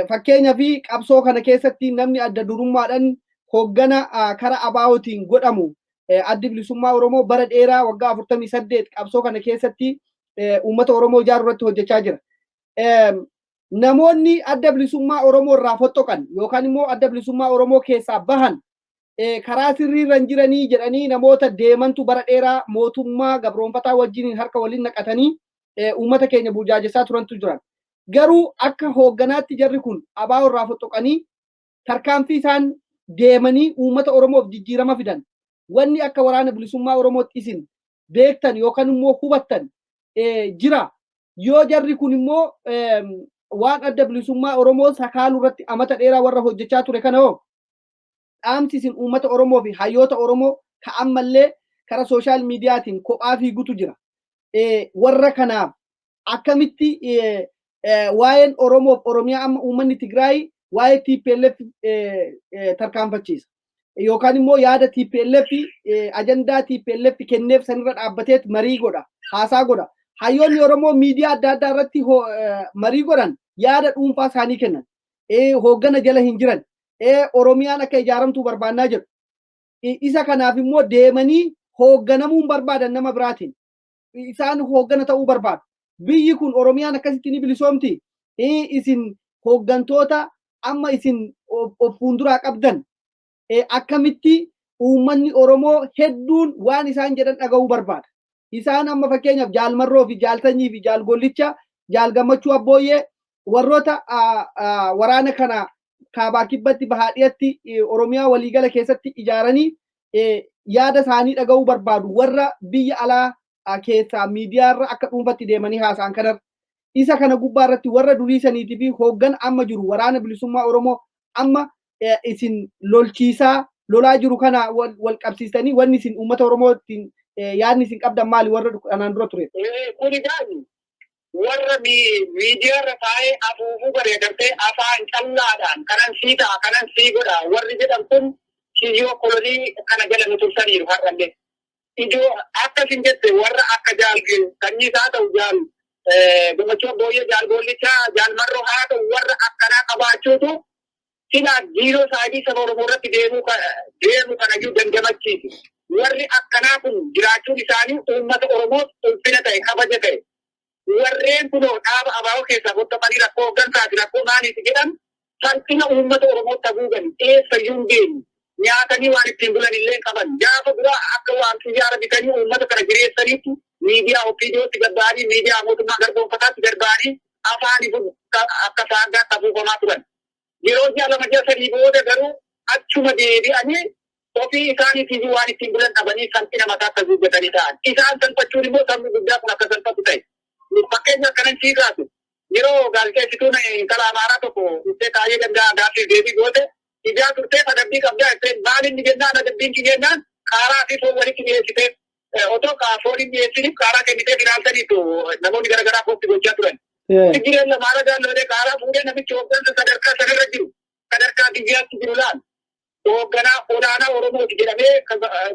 fakkeenyaa fi qabsoo kana keessatti namni adda durummaadhaan hooggana kara ABOtiin godhamu, Addi Bilisummaa Oromoo bara dheeraa waggaa 48 qabsoo kana keessatti uummata Oromoo ijaaruu irratti hojjechaa jira. Namoonni Adda Bilisummaa Oromoo irraa fottoqan yookaan immoo Adda Bilisummaa Oromoo keessaa bahan Karaa sirriirra hin jiranii jedhanii namoota deemantu bara dheeraa mootummaa gabroonfataa wajjiniin harka waliin naqatanii uummata keenya burjaajessaa turantu jiran. Garuu akka hoogganaatti jarri kun ABO irraa foxoqanii tarkaanfii isaan deemanii uummata Oromoof jijjiirama fidan. Wanni akka Waraana Bilisummaa Oromootti isin beektan yookaan immoo hubattan jira. Yoo jarri kun immoo waan Adda Bilisummaa Oromoo sakaaluu irratti amata dheeraa warra hojjechaa ture kana hoo dhaamsi isin uummata Oromoo fi hayyoota Oromoo ka ammallee kara social miidiyaatiin kophaa fiigutu jira. Warra kanaaf akkamitti waa'een Oromoof Oromiyaa amma uummanni Tigraay waa'ee TPLF tarkaanfachiisa? Yookaan immoo yaada TPLF, ajandaa TPLF kenneef sanirra dhaabbateet marii godha, haasaa godha. Hayyoonni Oromoo miidiyaa adda addaa irratti marii godhan yaada dhuunfaa isaanii kennan. Hooggana jala hin jiran. Oromiyaan akka ijaaramtuu barbaannaa jedhu. Isa kanaaf immoo deemanii hoogganamuun barbaadan nama biraatiin. Isaan hooggana ta'uu barbaadu. Biyyi kun Oromiyaan akkasitti ni bilisoomti. Isin hooggantoota amma isin of fuulduraa qabdan akkamitti uummanni Oromoo hedduun waan isaan jedhan dhaga'uu barbaada. Isaan amma fakkeenyaaf Jaal Marroo fi Jaal Sanyii fi Jaal Gollicha, Jaal Gammachuu Abbooyyee warroota waraana kana kaabaa kibbatti bahaa dhiyatti Oromiyaa waliigala keessatti ijaaranii yaada isaanii dhaga'uu barbaadu warra biyya alaa keessaa miidiyaarra akka dhuunfatti deemanii haasa'an kanarra. Isa kana gubbaa irratti warra durii saniitii fi hooggan amma jiru Waraana Bilisummaa Oromoo amma isin lolchiisaa lolaa jiru kana wal qabsiistanii wanni isin uummata Oromoo ittiin yaadni isin qabdan maali warra kanaan dura ture? Kuni gaani warra miidiyaarra taa'ee afuufuu bare agartee afaan callaadhaan kanan sii ta'a, kanan sii godha warri jedhan kun kiyyoo kolonii kana jala nu tursaniiru har'allee. Ijoo akka isin jette warra akka Jaal Sanyiis haa ta'u, Jaal Gammachuu Abbooyyee, Jaal Goollichaa, Jaal Marroo haa ta'u, warra akkanaa qabaachuutu silaa diinoo saayidii saba Oromoo irratti deemu kanayyuu dandamachiisu. Warri akkanaa kun jiraachuun isaanii uummata Oromoof ulfina ta'e, kabaja ta'e. Warreen kunoo dhaaba ABO keessaa fottoqanii rakkoo hooggansaati, rakkoo maaliiti jedhan salphina uummata Oromootti haguugan eessayyuu hin geenye. Nyaatanii waan ittiin bulan illee hin qaban. Gaafa duraa akka waan xiyyaara bitanii uummata kana jireessaniitti miidiyaa OPDOtti gabba'anii, miidiyaa mootummaa garboomfataatti garba'anii afaan akka saaggaatti afuufamaa turan. Yeroo ji'a 2, ji'a 3 booda garuu achuma deebi'anii ofii isaaniitiyyuu waan ittiin bulan dhabanii salphina mataa akka haguuggatanii ta'an. Isaan salphachuun immoo sabni guddaa kun akka salphatu ta'e. Fakkeenya akkanan sii kaasu, yeroo gaazexeessituun intala Amaaraa tokko dhuftee Taayyee Danda'aa gaaffiif deebii goote, ijaa turteef adabbii qabdaa jetteen, maal inni jennaan, adabbiin kiyyennaan qaaraa fi foon walitti dhiyeessiteef, otoo foon hin dhiyeessiniif qaaraa kenniteef ilaaltaniitu namoonni garaagaraa kootti gochaa turan. Jireenya lamaara gaalloolee qaaraa fuudhee namichi hooggansa sadarkaa sanarra jiru, sadarkaa biyyaatti jiru laal. Hoogganaa olaanaa Oromooti jedhamee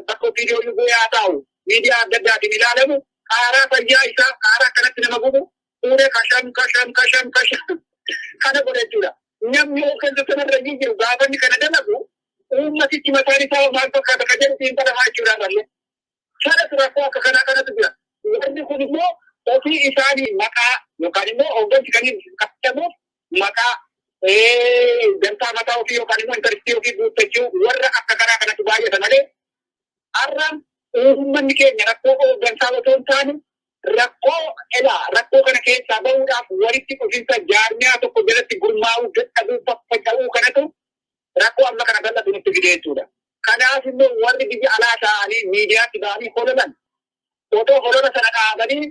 bakka viidiyoo bu'ee haa taa'u miidiyaa adda addaatiin ilaalamu, qaaraa fayyaa isaa qaaraa akkanatti nama gubu fuudhee kasham kasham kasham kasham kana godha jechuudha. Namni hooggansa sanarra jiru gaafa inni kana dalagu uummatichi mataan isaa maal fakkaata ka jedhu xiinxalamaa jechuudha malee. Sanatu rakkoo akka kanaa kanatu jira. Warri kun immoo ofii isaanii maqaa yookaan immoo hooggansi kan qabamuuf maqaa dantaa mataa ofii yookaan immoo interest ofii guuttachuu warra akka kanaa kanatu baay'ata malee, har'a uummanni keenya rakkoo hooggansaa otoo hin taane, rakkoo elaa rakkoo kana keessaa bahuudhaaf walitti dhufinsa jaarmiyaa tokko jalatti gurmaa'uu dadhabuu, faffaca'uu kanatu rakkoo amma kana bal'atu nutti fide jechuudha. Kanaaf immoo warri biyya alaa ta'anii miidiyaatti ba'anii hololan otoo holola sana dhaabanii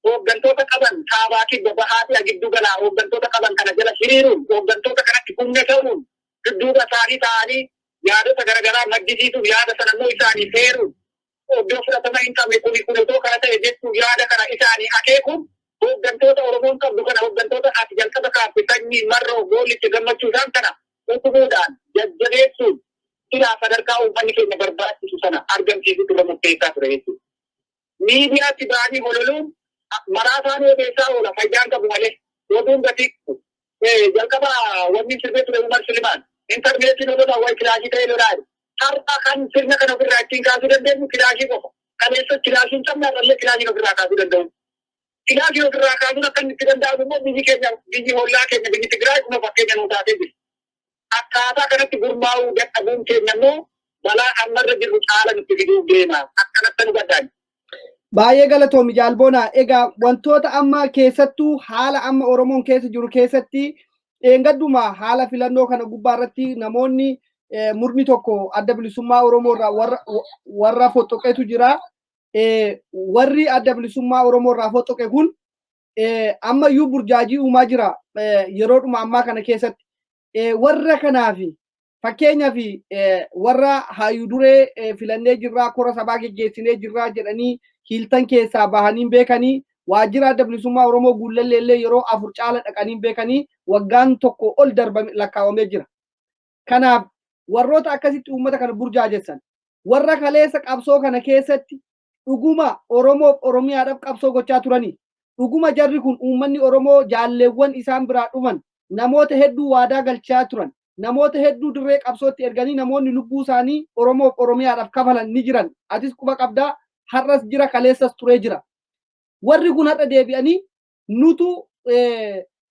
hooggantoota qaban kaabaa, kibba, bahaa fi giddu galaa hooggantoota qaban kana jala hiriiruun, hooggantoota kanatti humna ta'uun, dudduuba isaanii ta'anii yaadota garaagaraa maddisiisuun, yaada sana immoo isaanii seeruun, iddoo fudhatama hin qabne kuni kun otoo kana ta'e jechuun yaada kana isaanii akeekuun, hooggantoota Oromoon qabdu kana, hooggantoota ati jalqaba kaafte, Sanyii, Marroo, Goollicha, Gammachuu, isaan kana utubuudhaan jajjabeessuun silaa sadarkaa uummanni keenya barbaachisu sana argamsiisuutu irra murteessaa ture jechuudha. Miidiyaatti ba'anii hololuun maraataan odeessaa oola faayidaan qabu malee oduun gatii jalqaba wanni sirbee ture Umar Sulimaan intarneetiin holola wayi kilaashii ta'ee lolaa jiru. Har'a kan sirna kana ofirraa ittiin kaasuu dandeenyu kilaashii qofa. Kaleessa kilaashii hin qabne, har'allee kilaashiin ofirraa kaasuu danda'u. Kilaashii ofirraa kaasuun akka inni itti danda'amu immoo biyyi keenya, biyyi hollaa keenya, biyyi Tigraay kuma fakkeenya nuu taatee jirti. Akkaataa kanatti gurmaa'uu dadhabuun keenya immoo Balaa ammarra jirru caala nutti fiduuf deema. Akkanatti nu gaddaani. Baay'ee galatoomi, Jaalboonaa. Egaa wantoota amma keessattuu haala amma Oromoon keessa jiru keessatti, dheengadduma haala filannoo kana gubbaa irratti namoonni murni tokko Adda Bilisummaa Oromoo irraa warra fottoqetu jira. Warri Adda Bilisummaa Oromoo irraa fottoqe kun ammayyuu burjaajii uumaa jira yeroodhuma ammaa kana keessatti. Warra kanaaf, fakkeenyaaf, warra hayyuu duree filannee jirraa, kora sabaa geggeessinee jirraa jedhanii Hiiltan keessaa bahanii beekanii, waajjira Adda Bilisummaa Oromoo Guullallee illee yeroo afur caala dhaqanii beekanii, waggaan tokko ol darbame lakkaawamee jira. Kanaaf warroota akkasitti uummata kana burjaajessan, warra kaleessa qabsoo kana keessatti dhuguma Oromoof Oromiyaadhaaf qabsoo gochaa turanii, dhuguma jarri kun uummanni Oromoo jaalleewwan isaan biraa dhuman namoota hedduu waadaa galchaa turan, namoota hedduu dirree qabsootti erganii, namoonni lubbuu isaanii Oromoof Oromiyaadhaaf kafalan ni jiran. Atis quba qabdaa, har'as jira, kaleessas turee jira. Warri kun har'a deebi'anii nutu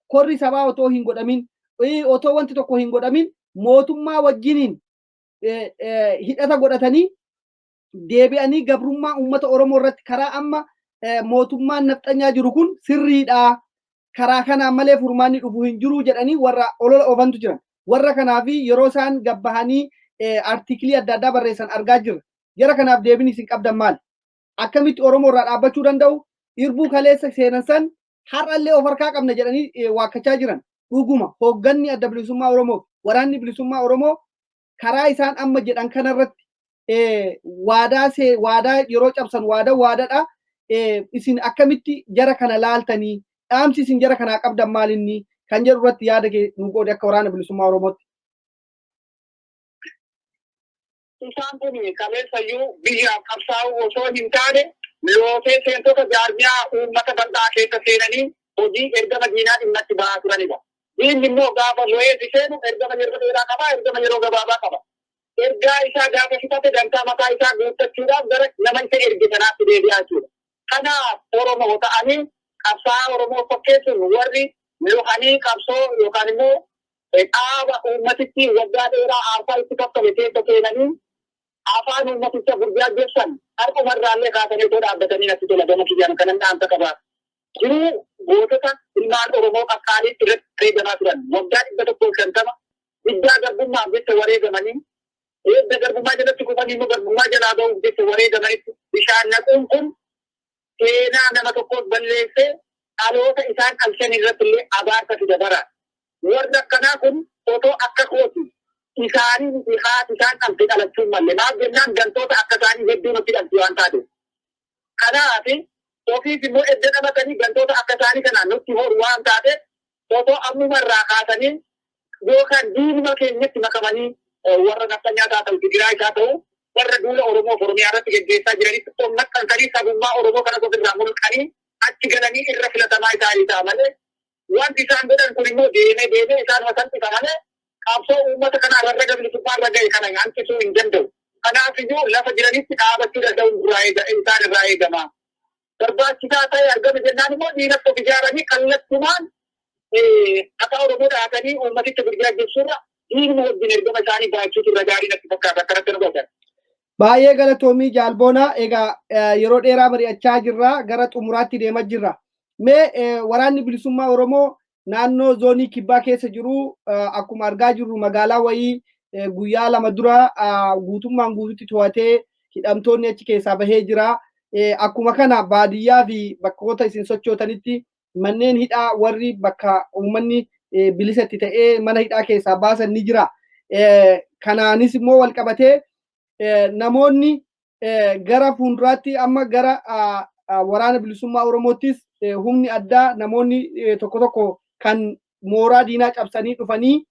korri sabaa otoo hin godhamin, otoo wanti tokko hin godhamin, mootummaa wajjiniin hidhata godhatanii deebi'anii gabrummaa uummata Oromoo irratti karaa amma mootummaan nafxanyaa jiru kun sirriidha. Karaa kanaan malee furmaanni dhufu hin jiru jedhanii warra olola oofantu jiran. Warra kanaaf yeroo isaan gabbahanii artiikilii adda addaa barreessan argaa jirra. Jara kanaaf deebiin isin qabdan maali? Akkamitti Oromoo irraa dhaabbachuu danda'u? Irbuu kaleessa seenan san har'allee of harkaa qabna jedhanii waakkachaa jiran. Dhuguma hoogganni Adda Bilisummaa Oromoo, waraanni bilisummaa Oromoo karaa isaan amma jedhan kanarratti waadaa waadaa yeroo cabsan waadaa waadaadha. Isin akkamitti jara kana laaltanii, dhaamsi isin jara kanaa qabdan maalinni kan jedhu irratti yaada kee nu qoodi akka Waraana Bilisummaa Oromootti. Isaan kun kaleessayyuu biyyaaf qabsaa'uu osoo hin taane, lootee seentota jaarmiyaa uummata bal'aa keessa seenanii hojii ergama diinaa dhimma itti ba'aa turanidha. Diinni immoo gaafa lo'ee si seenu ergama yeroo dheeraa qaba, ergama yeroo gabaabaa qaba. Ergaa isaa gaafa fixate dantaa mataa isaa guuttachuudhaaf gara nama isa erge sanaatti deebi'aa jechuudha. Kanaaf Oromoo ta'anii qabsaa'aa Oromoo fakkeessuun warri lohanii qabsoo yookaan immoo dhaaba uummatichi waggaa dheeraa aarsaa itti kaffale keessa seenanii afaan uummaticha burjaajjessan har'umarraallee kaasanii otoo dhaabbatanii natti tola. Gama kiyyaan kanan dhaamsa qaba. Jiruu gootota ilmaan Oromoo qaqqaalii irratti wareegamaa turan, waggaa 150 diddaa garbummaaf jecha wareegamanii, eegga garbummaa jalatti kufanii immoo garbummaa jalaa ba'uuf jecha wareegamanitti bishaan naquun kun seenaa nama tokkoos balleessee dhaloota isaan dhalchan irratti illee abaarsa fida bara. Warri akkanaa kun otoo akka kooti isaanii miti haati isaan dhalte dhalachuun malle. Maaf jennaan, gantoota akka isaanii hedduu nutti dhalti waan taateef. Kanaaf ofiis immoo edda dhalatanii gantoota akka isaanii kanaan nutti horu waan taateef, otoo ammuma irraa kaasanii yookaan diinuma keenyatti makamanii, warra nafxanyaa haa ta'u, Tigraay haa ta'u, warra duula Oromoo fi Oromiyaa irratti geggeessaa jiranitti of maxxansanii sabummaa Oromoo kanas ofirraa mulqanii achi galanii irra filatamaa isaanii ta'a malee, wanti isaan godhan kun immoo deemee deemee isaanuma salphisa malee qabsoo uummata kanaa rarraga bilisummaa irra ga'e kana hanqisuu hin danda'u. Kanaaf iyyuu lafa jiranitti dhaabachuu danda'u isaan irraa eegama. Barbaachisaa ta'e argame jennaan immoo diinatti of ijaaranii kallattumaan akka Oromoo dhahatanii uummaticha burjaajjessuurra diinuma wajjin ergama isaanii baachuutu irra gaarii natti fakkaata, akkanatti nu godhan. Baay'ee galatoomii, Jaalboonaa. Egaa yeroo dheeraa mari'achaa jirra, gara xumuraatti deemaa jirra. Mee Waraanni Bilisummaa Oromoo naannoo zoonii kibbaa keessa jiru akkuma argaa jirru magaalaa wayii guyyaa 2 dura guutummaan guututti to'atee hidhamtoonni achi keessaa bahee jira. Akkuma kana baadiyyaa fi bakkoota isin sochootanitti manneen hidhaa warri bakka uummanni bilisa itti ta'ee mana hidhaa keessaa baasan ni jira. Kanaanis immoo wal qabatee namoonni gara fuulduraatti amma gara Waraana Bilisummaa Oromoottis humni addaa namoonni tokko tokko kan mooraa diinaa cabsanii dhufanii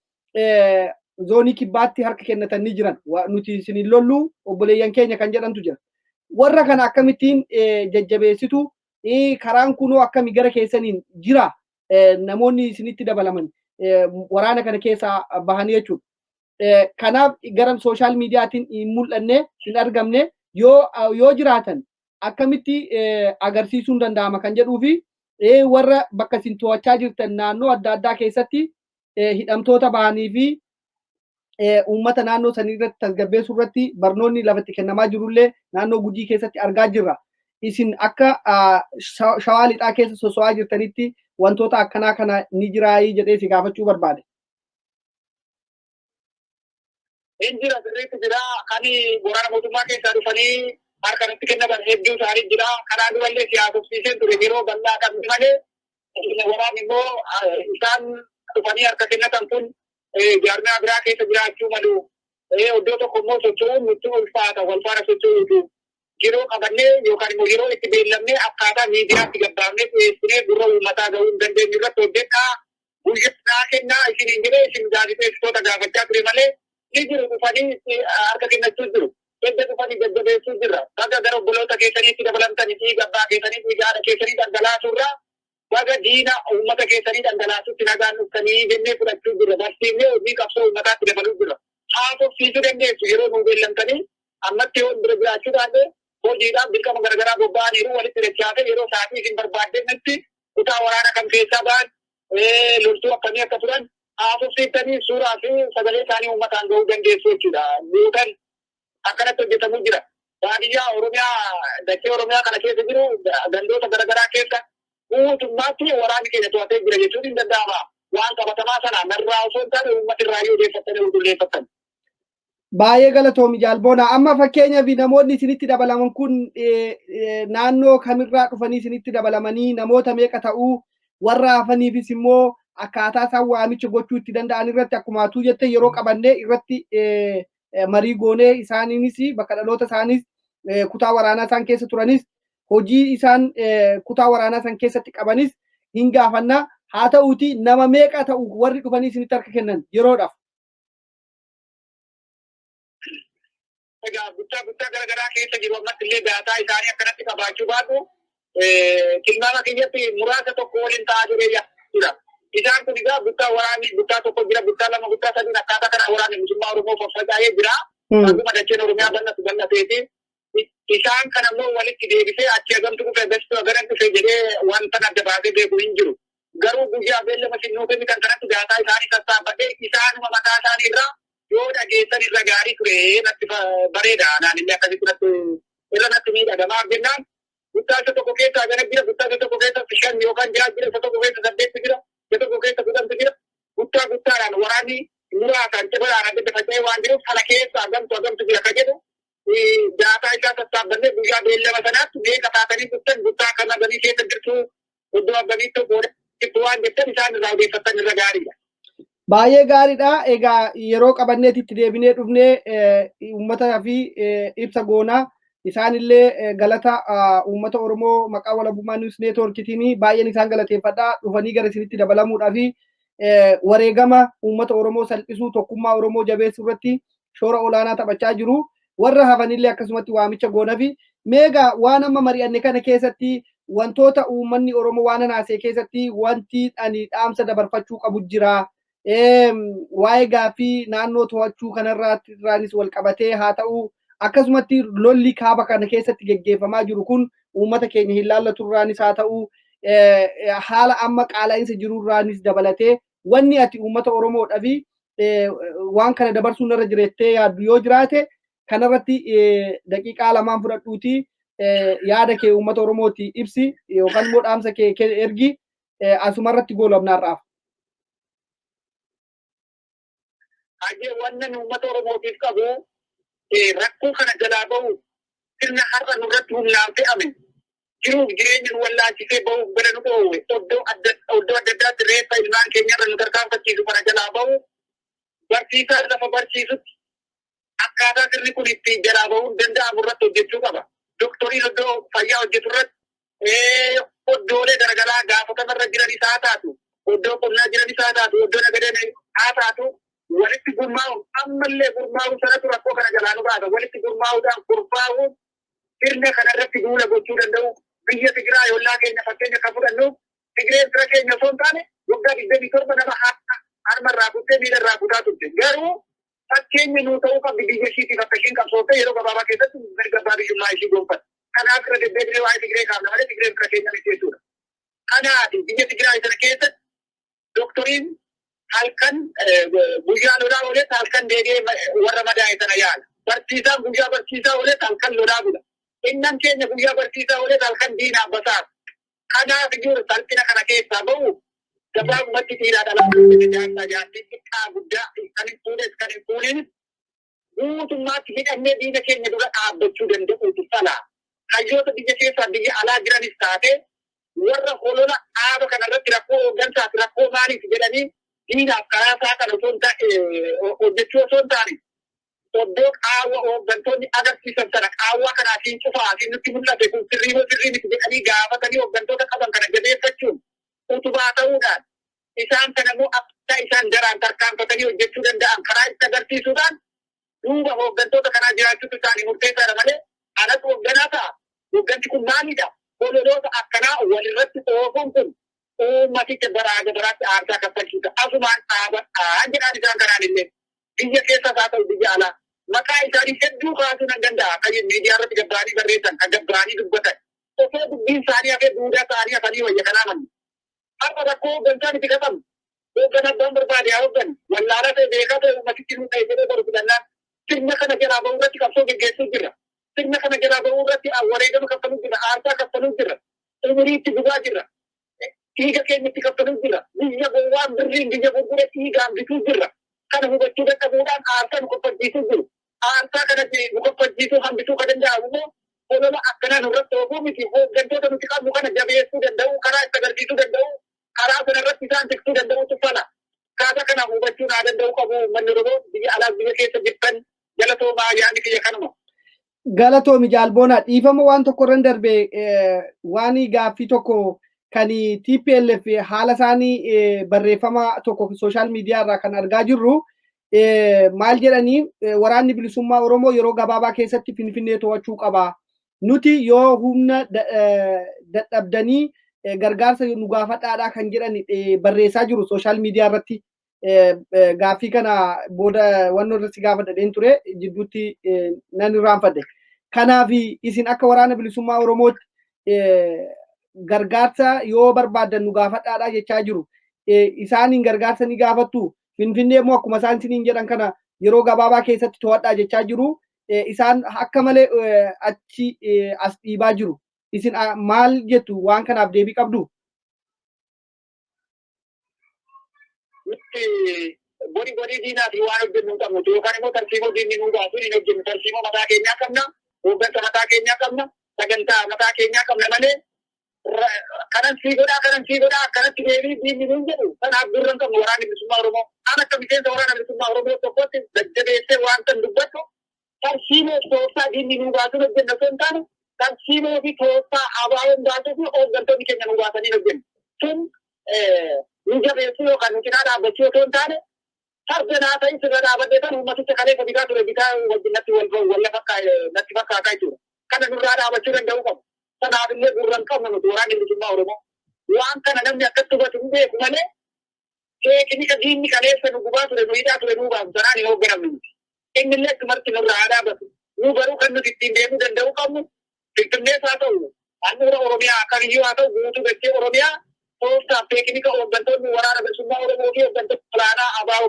zoonii kibbaatti harka kennatan ni jiran. Nuti isin hin lollu, obboleeyyan keenya kan jedhantu jira. Warra kana akkamittiin jajjabeessitu? Karaan kunoo akkami gara keessaniin jira, namoonni isinitti dabalaman waraana kana keessaa bahanii jechuudha? Kanaaf gara social miidiyaatiin hin mul'anne, hin argamne, yoo jiraatan akkamitti agarsiisuun danda'ama kan jedhuu fi warra bakka isin to'achaa jirtan naannoo adda addaa keessatti hidhamtoota bahanii fi Uummata naannoo sanii irratti tasgabbeessuu irratti barnoonni lafatti kennamaa jirullee naannoo Gujii keessatti argaa jirra. Isin akka Shawaa Lixaa keessa soso'aa jirtanitti wantoota akkanaa kana ni jiraayii jedhee si gaafachuu barbaade. Hin jira, sirriitti jira. Kan waraana mootummaa keessaa dhufanii harka nutti kennaman hedduu isaanii jira. Kanaan durallee siyaasofsiiseen ture, yeroo bal'aa qabni malee. Waraanni immoo isaan dhufanii harka kennatan kun jaarmiyaa biraa keessa jiraachuu malu. Iddoo tokko immoo socho'uun nutti ulfaata, wal faana socho'uutu. Yeroo qabannee yookaan immoo yeroo itti beellamnee akkaataa miidiyaatti gabbaafnee dhiyeessinee gurra uummataa gahuu hin dandeenyu irratti hojjedhaa. Guyyaa kennaa isiniin jedhee isin gaazexeessitoota gaafachaa ture malee, ni jiru, dhufanii harka kennachuu jiru. Edda dhufanii jajjabeessuu jirra. Baga gara obboloota keessaniitti dabalamtanii, dhiiga abbaa keessanii, dhiiga haadha keessanii dhangalaasuurraa baga diina uummata keessanii dhangalaasutti nagaan dhuftanii jennee fudhachuu jirra. Barsiifnee hojii qabsoo uummataatti dabaluu jirra. Haasofsiisuu dandeessu yeroo nuu beellamtanii. Ammatti yoo bira jiraachuu baate, hojiidhaan dirqama garaagaraa bobba'aniiru, walitti dachaate yeroo sa'aatii isin barbaaddanitti kutaa waraana kam keessaa ba'an, loltuu akkamii akka turan haasofsiiftanii suuraa fi sagalee isaanii uummataan gahuu dandeessu jechuudha. Guutan akkanatti hojjetamuu jira. Baadiyyaa Oromiyaa, dachee Oromiyaa kana keessa jiru, gandoota garaagaraa keessa guutummaatti waraanni keenya to'atee jira jechuun hin danda'ama. Waan qabatamaa sana narraa osoo hin taane uummata irraa yoo odeeffattanii qulqulleeffattan. Baay'ee galatoomi, Jaalboona. Amma fakkeenyaaf namoonni isinitti dabalaman kun naannoo kamirraa dhufanii isinitti dabalamanii, namoota meeqa ta'uu, warra hafaniifis immoo akkaataa isaan waamicha gochuu itti danda'an irratti akkuma atuu jette yeroo qabannee irratti marii goonee, isaaniinis bakka dhaloota isaanis, kutaa waraanaa isaan keessa turanis, hojii isaan kutaa waraanaa san keessatti qabanis hin gaafanna. Haa ta'uuti, nama meeqa ta'u warri dhufanii isinitti harka kennan yeroodhaaf? Egaa guttaa guttaa garaagaraa keessa jiru. Ammatti illee daataa isaanii akkanatti qabaachuu baatu, tilmaama kiyyatti muraasa tokko waliin ta'aa jiree jira. Isaan kun egaa guttaa waraanni guttaa tokko jira, guttaa lama, guttaa sadiin, akkaataa kana waraanni bilisummaa Oromoo faffaca'ee jira. Akkuma dacheen Oromiyaa bal'atu bal'ateeti. Isaan kana immoo walitti deebisee achi hagamtu dhufe, agasitu haganan dhufe jedhee wanta adda baasee beeku hin jiru. Garuu guyyaa beellama sinnuu kennitan kanatti daataa isaanii sassaabbadhee isaanuma mataa isaanii irraa yoo dhageessan irra gaarii ture, natti bareeda. Naan illee akkasitti natti irra natti miidhaga. Maaf jennaan, guttaa isa tokko keessa hagana jira, guttaa isa tokko keessa shan yookaan jaha jira, isa tokko keessa saddeetti jira, isa tokko keessa 10tu jira. Guttaa guttaadhaan waraanni muraasaan cibadhaan adda adda faca'ee waan jiruuf, sana keessa hagamtu hagamtu jira ka jedhu daataa isaa sassaabbannee guyyaa beellama sanaatti meeqa taatanii dhuftan, guttaa kan hagamii keessa jirtu, iddoo hagamiitti booda jirtu waan jettan isaan irraa odeeffattan irra gaariidha. Baay'ee gaariidha. Egaa yeroo qabanneeti itti deebinee dhufnee uummataa fi ibsa goonaa. Isaanillee galata uummata Oromoo maqaa Walabummaa News Networkitiin baay'een isaan galateeffadha. Dhufanii gara isinitti dabalamuudhaa fi wareegama uummata Oromoo salphisuu, tokkummaa Oromoo jabeessuu irratti shoora olaanaa taphachaa jiru. Warra hafanillee akkasumatti waamicha goonafi. Meegaa waan amma mari'anne kana keessatti wantoota uummanni Oromoo waan haasa'e keessatti wanti ani dhaamsa dabarfachuu qabu jira. Waa'ee gaaffii naannoo to'achuu kanarraanis wal qabatee haa ta'u, akkasumatti lolli kaaba kana keessatti geggeeffamaa jiru kun uummata keenya hin laallaturraanis haa ta'u, haala amma qaala'insa jirurraanis dabalatee wanni ati uummata Oromoodhaa fi waan kana dabarsuun irra jireettee yaaddu yoo jiraate, kanarratti daqiiqaa lamaan fudhadhuuti yaada kee uummata Oromooti ibsi yookaan immoo dhaamsa kee ergi, asumarratti goolabnaarraaf. Hajee, wannan uummata Oromootiif qabu, rakkoo kana jalaa bahu, sirna har'a nurratti humnaan fe'ame, jiruuf jireenya nu wallaalchisee bahuuf gara nu dhoowwe, iddoo adda addaatti reeffa ilmaan keenyarra nu tarkaanfachiisu kana jalaa bahu, barsiisaa lafa barsiisutti akkaataa sirni kun itti jalaa bahuun danda'amu irratti hojjechuu qaba. Doktoriin iddoo fayyaa hojjetu irratti, iddoolee garaagaraa gaafatamarra jiranis haa taatu, iddoo qonnaa jiranis haa taatu, iddoo nagadan haa taatu, walitti gurmaa'u, ammallee gurmaa'uu sanatu rakkoo kana jalaa nu baasa. Walitti gurmaa'uudhaan kurfaa'uun sirna kanarratti duula gochuu danda'u. Biyya Tigraay ollaa keenya fakkeenya kan fudhannu, Tigreen fira keenya osoo hin taane waggaa 27 nama harma irraa kuttee miila irraa kutaa turte. Garuu fakkeenya nuu ta'uu qabdi biyya ishiitiif akka ishiin qabsooftee yeroo gabaabaa keessatti mirga abbaa biyyummaa ishii gonfatte. Kanaaf irra deddeebinee waa'ee Tigree kaafna malee Tigreen fira keenya miti jechuudha. Kanaaf biyya Tigraay sana keessatti doktoriin Halkan guyyaa lolaa oolee halkan deebi'ee warra madaa'e sana yaala. Barsiisaan guyyaa barsiisaa oolee halkan lolaa bula. Innan keenya guyyaa barsiisaa oolee halkan diinaaf basaasa. Kanaaf iyyuu salphina kana keessaa ba'u gabaabumatti dhiiraa dhalaa jaarsaa jaartii xiqqaa guddaa kan hin fuunes kan hin fuunin guutummaatti hidhannee diina keenya dura dhaabbachuu danda'uutu fala. Hayyoota biyya keessaa biyya alaa jiranis taate warra holola dhaaba kanarratti rakkoo hooggansaaf rakkoo maaliif jedhanii diinaaf karaa isaa kan osoo hin hojjechuu osoo hin taane oddoo qaawwa hooggantoonni agarsiisan sana qaawwaa kanaatiin cufaa fi nutti mul'ate kun sirrii moo sirrii miti jedhanii gaafatanii hooggantoota qaban kana jabeeffachuun utubaa ta'uudhaan isaan kana immoo akka isaan daraan tarkaanfatanii hojjechuu danda'an karaa itti agarsiisuudhaan duuba hooggantoota kanaa jiraachuutu isaanii murteessaadha malee anatu hoogganaa ta'a. Hoogganti kun maalidha? Hololoota akkanaa walirratti oofuun kun uummaticha baraa gabaraatti aarsaa kaffalchiisa. Asumaan dhaabadhaa jedhaan isaan kanaan illee biyya keessas haa ta'u biyya alaa. Maqaa isaanii hedduu kaasuu nan danda'a. Akka miidiyaa irratti gabbaanii barreessan, kan gabbaanii dubbatan. Osoo dubbiin isaanii hafee duudaa isaanii hafanii wayya kanaa manni. Har'a rakkoo hooggantaan itti qabamu. Hooggan abbaan barbaade haa hooggan. Wallaalaa ta'e beekaa ta'e uummatichi nuu ta'e jedhee baru filannaan sirna kana jalaa bahuu irratti qabsoo geggeessuu jirra. Sirna kana jalaa bahuu irratti wareegama kaffaluu jirra. Aarsaa kaffaluu jirra. Umurii itti gubaa jirra. Dhiiga keenya itti kaffaluu jirra. Biyya gowwaan birriin biyya gurgure dhiigaan bituu jirra. Kana hubachuu dadhabuudhaan aarsaa nu kaffalchiisuu jiru. Aarsaa kanatti nu kaffalchiisuu hambisuu kan danda'amu immoo holola akkanaa nurratti oofuu miti. Hooggantoota nuti qabnu kana jabeessuu danda'u, karaa itti agarsiisuu danda'u, karaa sanarratti isaan tiksuu danda'utu fala. Kaasa kana hubachuu naa danda'u qabu uummanni Oromoo biyya alaas biyya keessa jirtan galatoomaa yaadni kiyya kanuma. Galatoomi Jaalboonaa, dhiifama waan tokko irran darbe waan gaaffii tokko kan TPLF haala isaanii barreeffama tokko sooshaal miidiyaa irraa kan argaa jirru maal jedhanii waraanni bilisummaa Oromoo yeroo gabaabaa keessatti Finfinnee to'achuu qaba. Nuti yoo humna dadhabdanii gargaarsa nu gaafadhaadhaa kan jedhan barreessaa jiru sooshaal miidiyaa irratti. Gaaffii kana booda wannoo irratti gaafadheen ture jidduutti nan irraanfadhe. Kanaaf isin akka waraana bilisummaa Oromootti gargaarsa yoo barbaaddan nu gaafadhaadhaa jechaa jiru. Isaaniin gargaarsa ni gaafattu. Finfinnee immoo akkuma isaan isiniin jedhan kana yeroo gabaabaa keessatti to'adhaa jechaa jiru. Isaan akka malee achi as dhiibaa jiru. Isin maal jettu waan kanaaf deebii qabdu? Nuti godhi godhii diinaa fi waan hojjennu hin qabnu yookaan immoo tarsiimoo diinni nuu baasu hin hojjennu. Tarsiimoo mataa keenyaa qabna, hooggansa mataa keenyaa qabna, sagantaa mataa keenyaa qabna malee kanan sii godhaa kanan sii godhaa akkanatti deebii diinni nuun jedhu kanaaf gurra hin qabnu waraanni bilisummaa Oromoo. An akka miseensa waraana bilisummaa Oromoo tokkotti jajjabeessee waan san dubbadhu tarsiimoo tooftaa diinni nuu baasuun hojjenna osoo hin taane tarsiimoo fi tooftaa ABO'n baasuu fi hooggantoonni keenya nuu baasanii hojjenna. Sun nu jabeessuu yookaan nu cinaa dhaabbachuu osoo hin taane farda naa ta'in sirra dhaabadhee tan uummaticha kaleessa bitaa ture bitaa wajjin natti wal natti fakkaataa jechuudha. Kana nurraa dhaabachuu danda'uu qabu. Sanaaf illee gurra hin qabnu nuti waraanni bilisummaa Oromoo. Waan kana namni akkatti hubatu hin beeku malee teeknika diinni kaleessa nu gubaa ture nu hidhaa ture nu baasu sanaan hin hoogganamnu nuti. Inni illee akkumartti nurraa haa dhaabatu. Nu garuu kan nuti ittiin deemuu danda'uu qabnu Finfinnees haa ta'u handhuura Oromiyaa kamiyyuu haa ta'u guutuu dachee Oromiyaa tooftaaf teeknika hooggantoonni waraana bilisummaa Oromoo fi hooggantoonni olaanaa ABO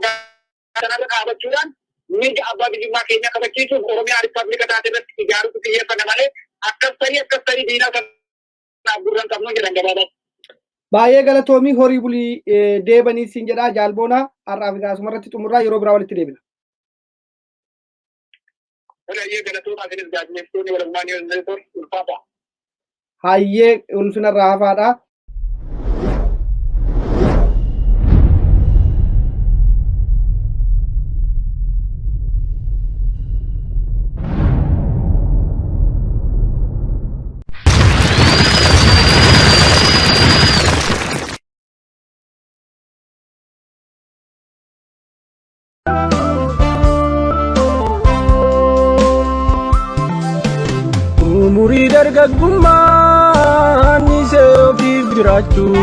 kanarra dhaabachuudhaan mirga abbaa biyyummaa keenyaa kabachiisuuf Oromiyaa Rippaabilika taate irratti ijaaruutu xiyyeeffanna malee akkas ta'ii akkas ta'ii diinaa sanaaf gurra hin qabnu jedhan gabaabatti. Baay'ee galatoomii horii bulii deebanii siin jedhaa Jaalboonaa har'aaf egaa asuma irratti xumurraa yeroo biraa walitti deebina. Baay'ee galatoomaa isinis gaazexeessitoonni walabummaa News Network ulfaata. Hayyee ulfinarraa hafaadha. Umurii dargaggummaa nisee ofiif jiraachuu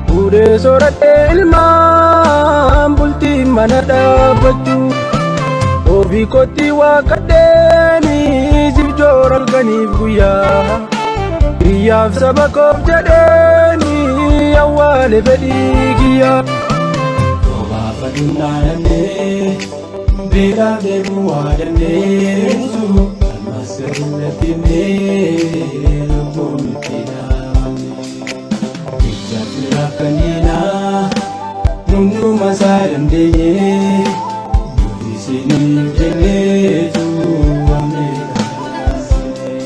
fuudhee soradhee ilmaan bultii mana dhaabbachuu ofii kootti waaqadheeni siif joora halkaniif guyyaa biyyaaf saba koof jedheeni awwaale fedhii kiyyaa. Aduun dhaanannee beelaaf deemuu waa dandeessu ammas gadi laffifnee lubbuun itti dhaabne. Ija firaaf kanneenaa hunduma isaa dandeenye nuti isiniif jenneetu waamne dhalaasine.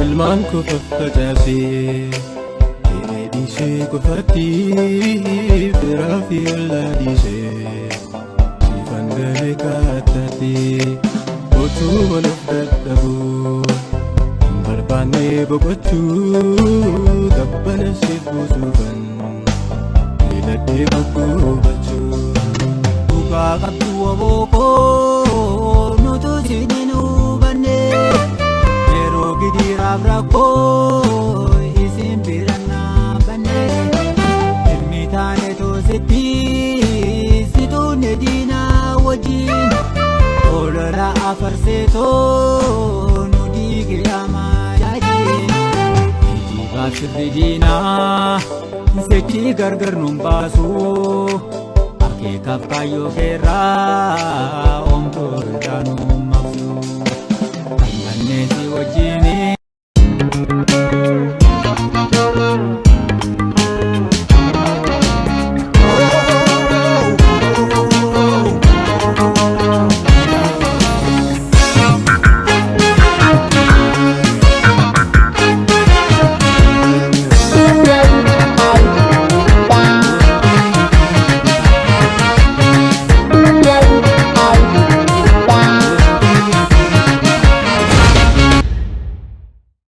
Ilmaan koo faffacaasee qe'ee dhiisee qofatti firaa fi ollaa dhiisee siifan galee kaattatti utuu waluuf dadhabuu hin barbaanne boqochuu gabbana siif buusuufan filadhee gugguubachuu. Dhugaa qabdu obookoo nutu isin hin hubanne yeroo gidiraaf rakkoo isin bira dhaabbanne ilmi taane toositti situunne diinaa wajjin olola afarseetoo nu diige amaajaajin geejjibaaf sirri diinaa sechi gargar nun baasu. Akeekaaf kaayyoo keerraa oomtuu irraa nu maqsu. Kan si wajjin.